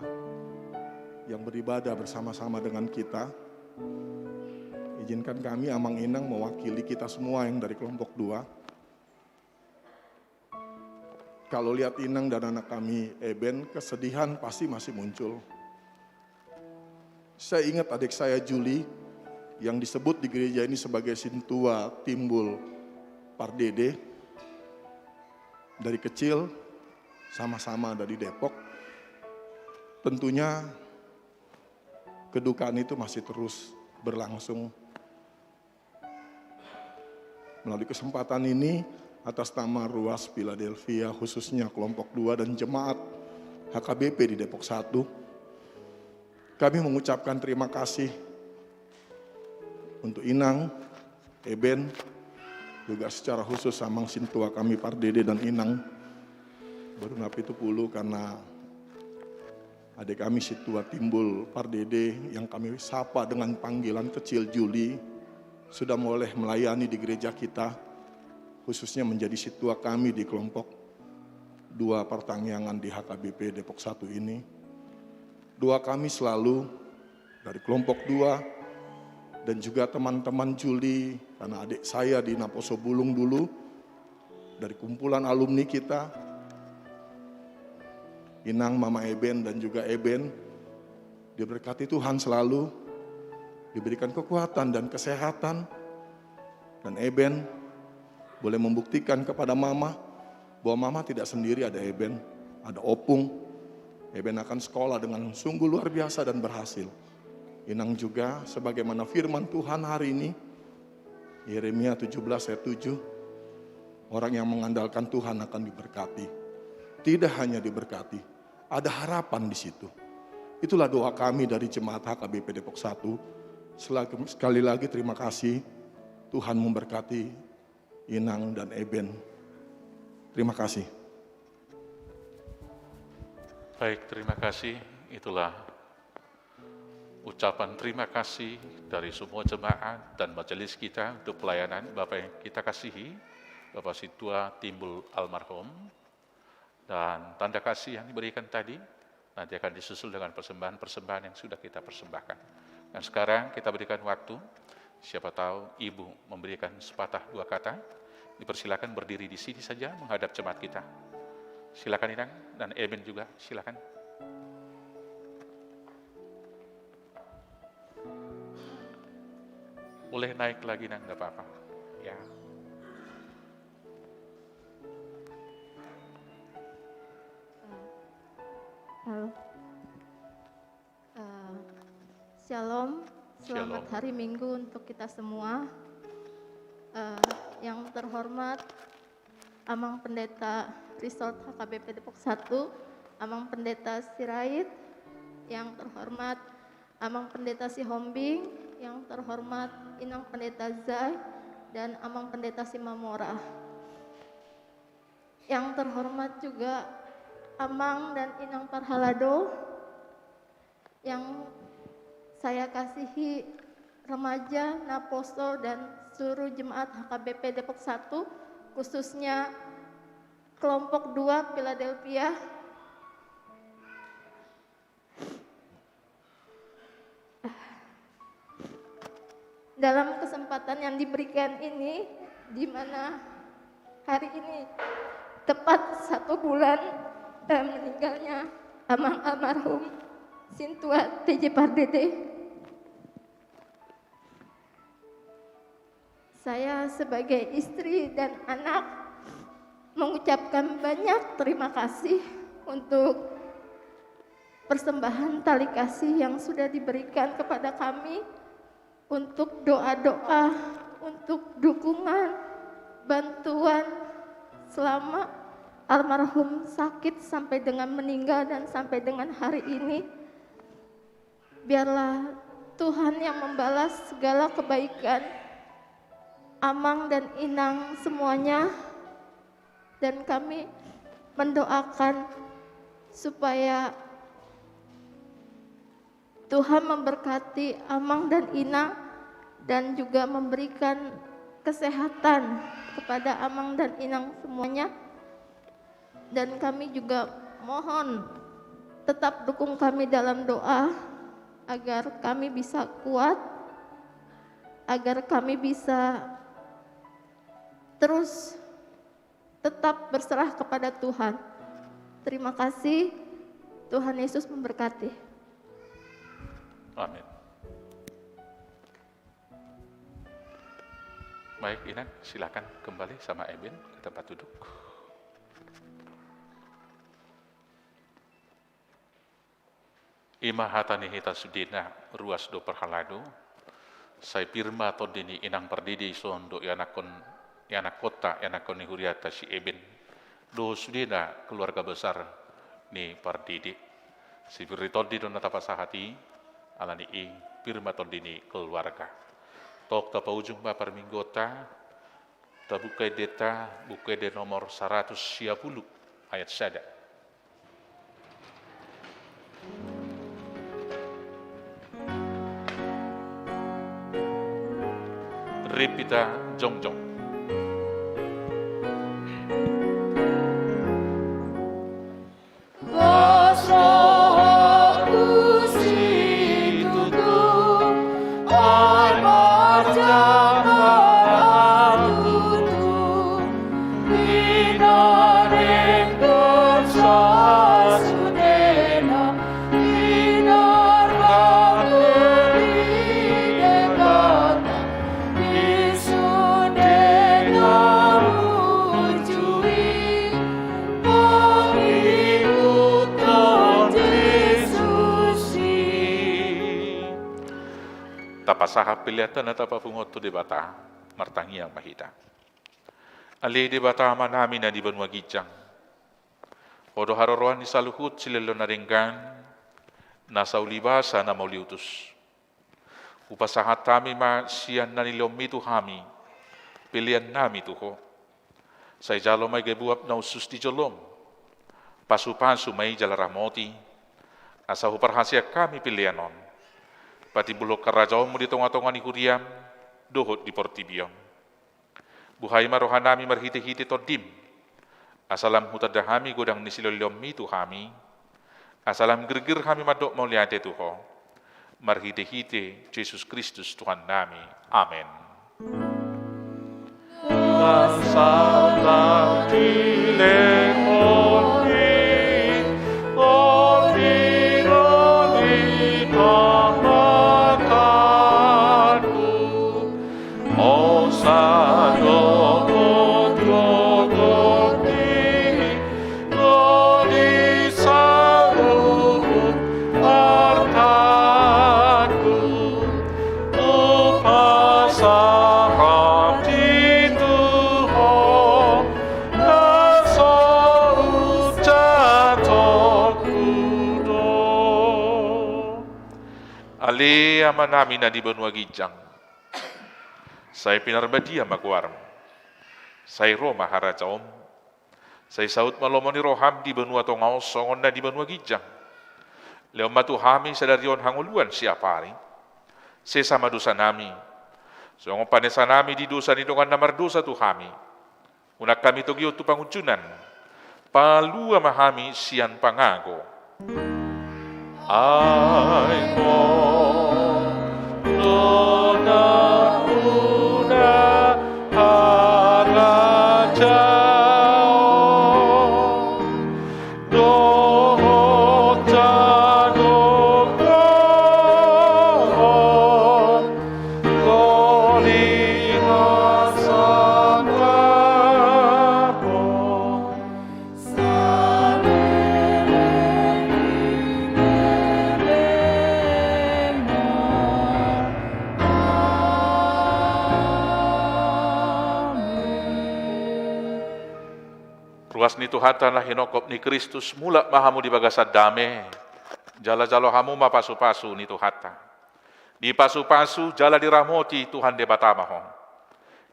yang beribadah bersama-sama dengan kita. Izinkan kami, Amang Inang, mewakili kita semua yang dari kelompok dua. Kalau lihat Inang dan anak kami Eben, kesedihan pasti masih muncul. Saya ingat adik saya Juli yang disebut di gereja ini sebagai Sintua Timbul Pardede. Dari kecil sama-sama ada di Depok. Tentunya kedukaan itu masih terus berlangsung. Melalui kesempatan ini, atas nama Ruas Philadelphia, khususnya kelompok dua dan jemaat H K B P di Depok satu, kami mengucapkan terima kasih untuk Inang, Eben, juga secara khusus Amang Sintua kami Pardede dan Inang Boru Napitupulu, karena adik kami Sintua Timbul Pardede yang kami sapa dengan panggilan kecil Juli sudah boleh melayani di gereja kita, khususnya menjadi sintua kami di kelompok dua Partangiangan di H K B P Depok satu ini. Doa kami selalu dari kelompok dua dan juga teman-teman Juli, karena adik saya di Naposo Bulung dulu, dari kumpulan alumni kita, Inang, Mama Eben, dan juga Eben, diberkati Tuhan selalu, diberikan kekuatan dan kesehatan, dan Eben boleh membuktikan kepada Mama bahwa Mama tidak sendiri, ada Eben, ada Opung. Eben akan sekolah dengan sungguh luar biasa dan berhasil. Inang juga, sebagaimana firman Tuhan hari ini, Yeremia tujuh belas ayat tujuh, orang yang mengandalkan Tuhan akan diberkati. Tidak hanya diberkati, ada harapan di situ. Itulah doa kami dari Jemaat H K B P Depok satu. Selagi-, sekali lagi terima kasih. Tuhan memberkati Inang dan Eben. Terima kasih. Baik, terima kasih. Itulah ucapan terima kasih dari semua jemaat dan majelis kita untuk pelayanan Bapak yang kita kasihi, Bapak Sintua Timbul almarhum. Dan tanda kasih yang diberikan tadi nanti akan disusul dengan persembahan-persembahan yang sudah kita persembahkan. Dan sekarang kita berikan waktu, siapa tahu Ibu memberikan sepatah dua kata. Dipersilakan berdiri di sini saja menghadap jemaat kita. Silakan Inang, dan Eben juga, silakan. Boleh naik lagi, Nang, nggak apa-apa. Ya. Halo. Eh, Shalom, selamat Shalom. Hari Minggu untuk kita semua. Eh, yang terhormat Amang Pendeta Resort H K B P Depok satu, Amang Pendeta Sirait, yang terhormat Amang Pendeta Sihombing, yang terhormat Inang Pendeta Zai, dan Amang Pendeta Simamora. Yang terhormat juga Amang dan Inang Parhalado, yang saya kasihi, remaja, naposo, dan seluruh jemaat H K B P Depok satu, khususnya kelompok dua Philadelphia. Dalam kesempatan yang diberikan ini, di mana hari ini tepat satu bulan, eh, meninggalnya Amang almarhum Sintua T J Pardede, saya sebagai istri dan anak mengucapkan banyak terima kasih untuk persembahan tali kasih yang sudah diberikan kepada kami, untuk doa-doa, untuk dukungan, bantuan selama almarhum sakit sampai dengan meninggal dan sampai dengan hari ini. Biarlah Tuhan yang membalas segala kebaikan Amang dan Inang semuanya, dan kami mendoakan supaya Tuhan memberkati Amang dan Inang dan juga memberikan kesehatan kepada Amang dan Inang semuanya. Dan kami juga mohon tetap dukung kami dalam doa agar kami bisa kuat, agar kami bisa terus tetap berserah kepada Tuhan. Terima kasih. Tuhan Yesus memberkati. Amin. Baik, Inang, silakan kembali sama Eben ke tempat duduk. I ma hata ni hita sudena, ruas do parhalado. Sai pir ma tondi ni Inang Pardede i, songon do ianakkon, ianakkonta, ianakkon ni hurianta si Eben, dohot sudena keluarga besar ni Pardede. Sai pir ni tondi do na tapasahat i, ala ni i pir ma tondi ni keluarga. Tong tapaujung ma parmingguonta, tabuka endenta, Buku Ende nomor saratus sia pulu, ayat sada. Rap hita jongjong. Sahat pelean na tapapungu tu Debata, martangiang ma hita. Ale Debata Amanami na di banua ginjang, Ho do haroroan ni saluhut silehon na denggan, na sauli basa na mauli utus. Hupasahat hami ma sian na nilehonMi tu hami, peleannami tu Ho. Sai jalo ma i gabe uap na hushus di joloM. Pasupasu ma i jala ramoti, asa huparhaseang hami pelean on patimbulhon harajaonMu di tongatonga ni huriaM dohot di portibi on. Buhai ma rohanami marhitehite TondiM, asa lam hutanda hami godang ni silehonlehonMi tu hami, asa lam girgir hami mandok mauliate tu Ho, marhitehite Jesus Kristus Tuhannami. Amen. Ale Amanami na di banua ginjang, sai pinarbadia ma goarMu. Sai ro ma harajaonMu. Sai saut ma lomo ni rohaM di banua tonga on songon na di banua ginjang. Lehon ma tu hami sadari on hangoluan siapari. Sesa ma dosanami, songon panesanami di dosa ni dongan na mardosa tu hami. Unang hami togihon tu pangunjunan. Palua ma hami sian pangago. Ai Ho do nampuna harajaon dohot hagogoon, holi hasangapon saleleng ni lelengna. Amen. Ruas ni Tuhanta na hinophop ni Kristus, mulak ma hamu di bagasan dame, jala jalo hamu ma pasupasu ni Tuhanta. Dipasupasu jala diramoti Tuhan Debata ma ho.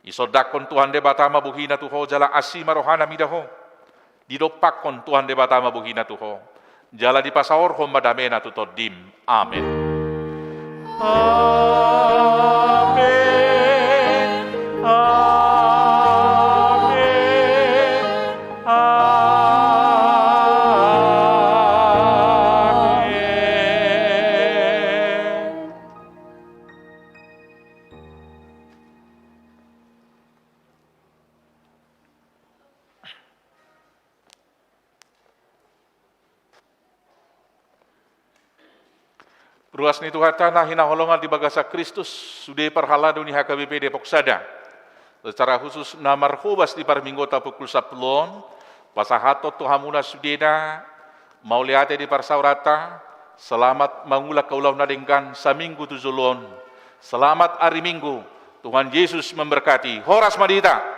Isondangkon Tuhan Debata ma bohiNa tu ho jala asi ma rohaNa mida ho. Didompakkon Tuhan Debata ma bohiNa tu ho, jala dipasaorhon ma dameNa tu tondim. Amen. Amen. Amen. Amen. Ruas ni Tuhanta na hinaholongan di bagasan Kristus, sude parhalado ni H K B P Depok Sada, secara khusus na marhobas di parmingguonta pukul sampulu on, pasahathon tu hamuna sudena mauliate di parsaoranta. Selamat mangula ulaon na denggan saminggu tu jolo on. Selamat ari Minggu. Tuhan Yesus memberkati. Horas ma di hita.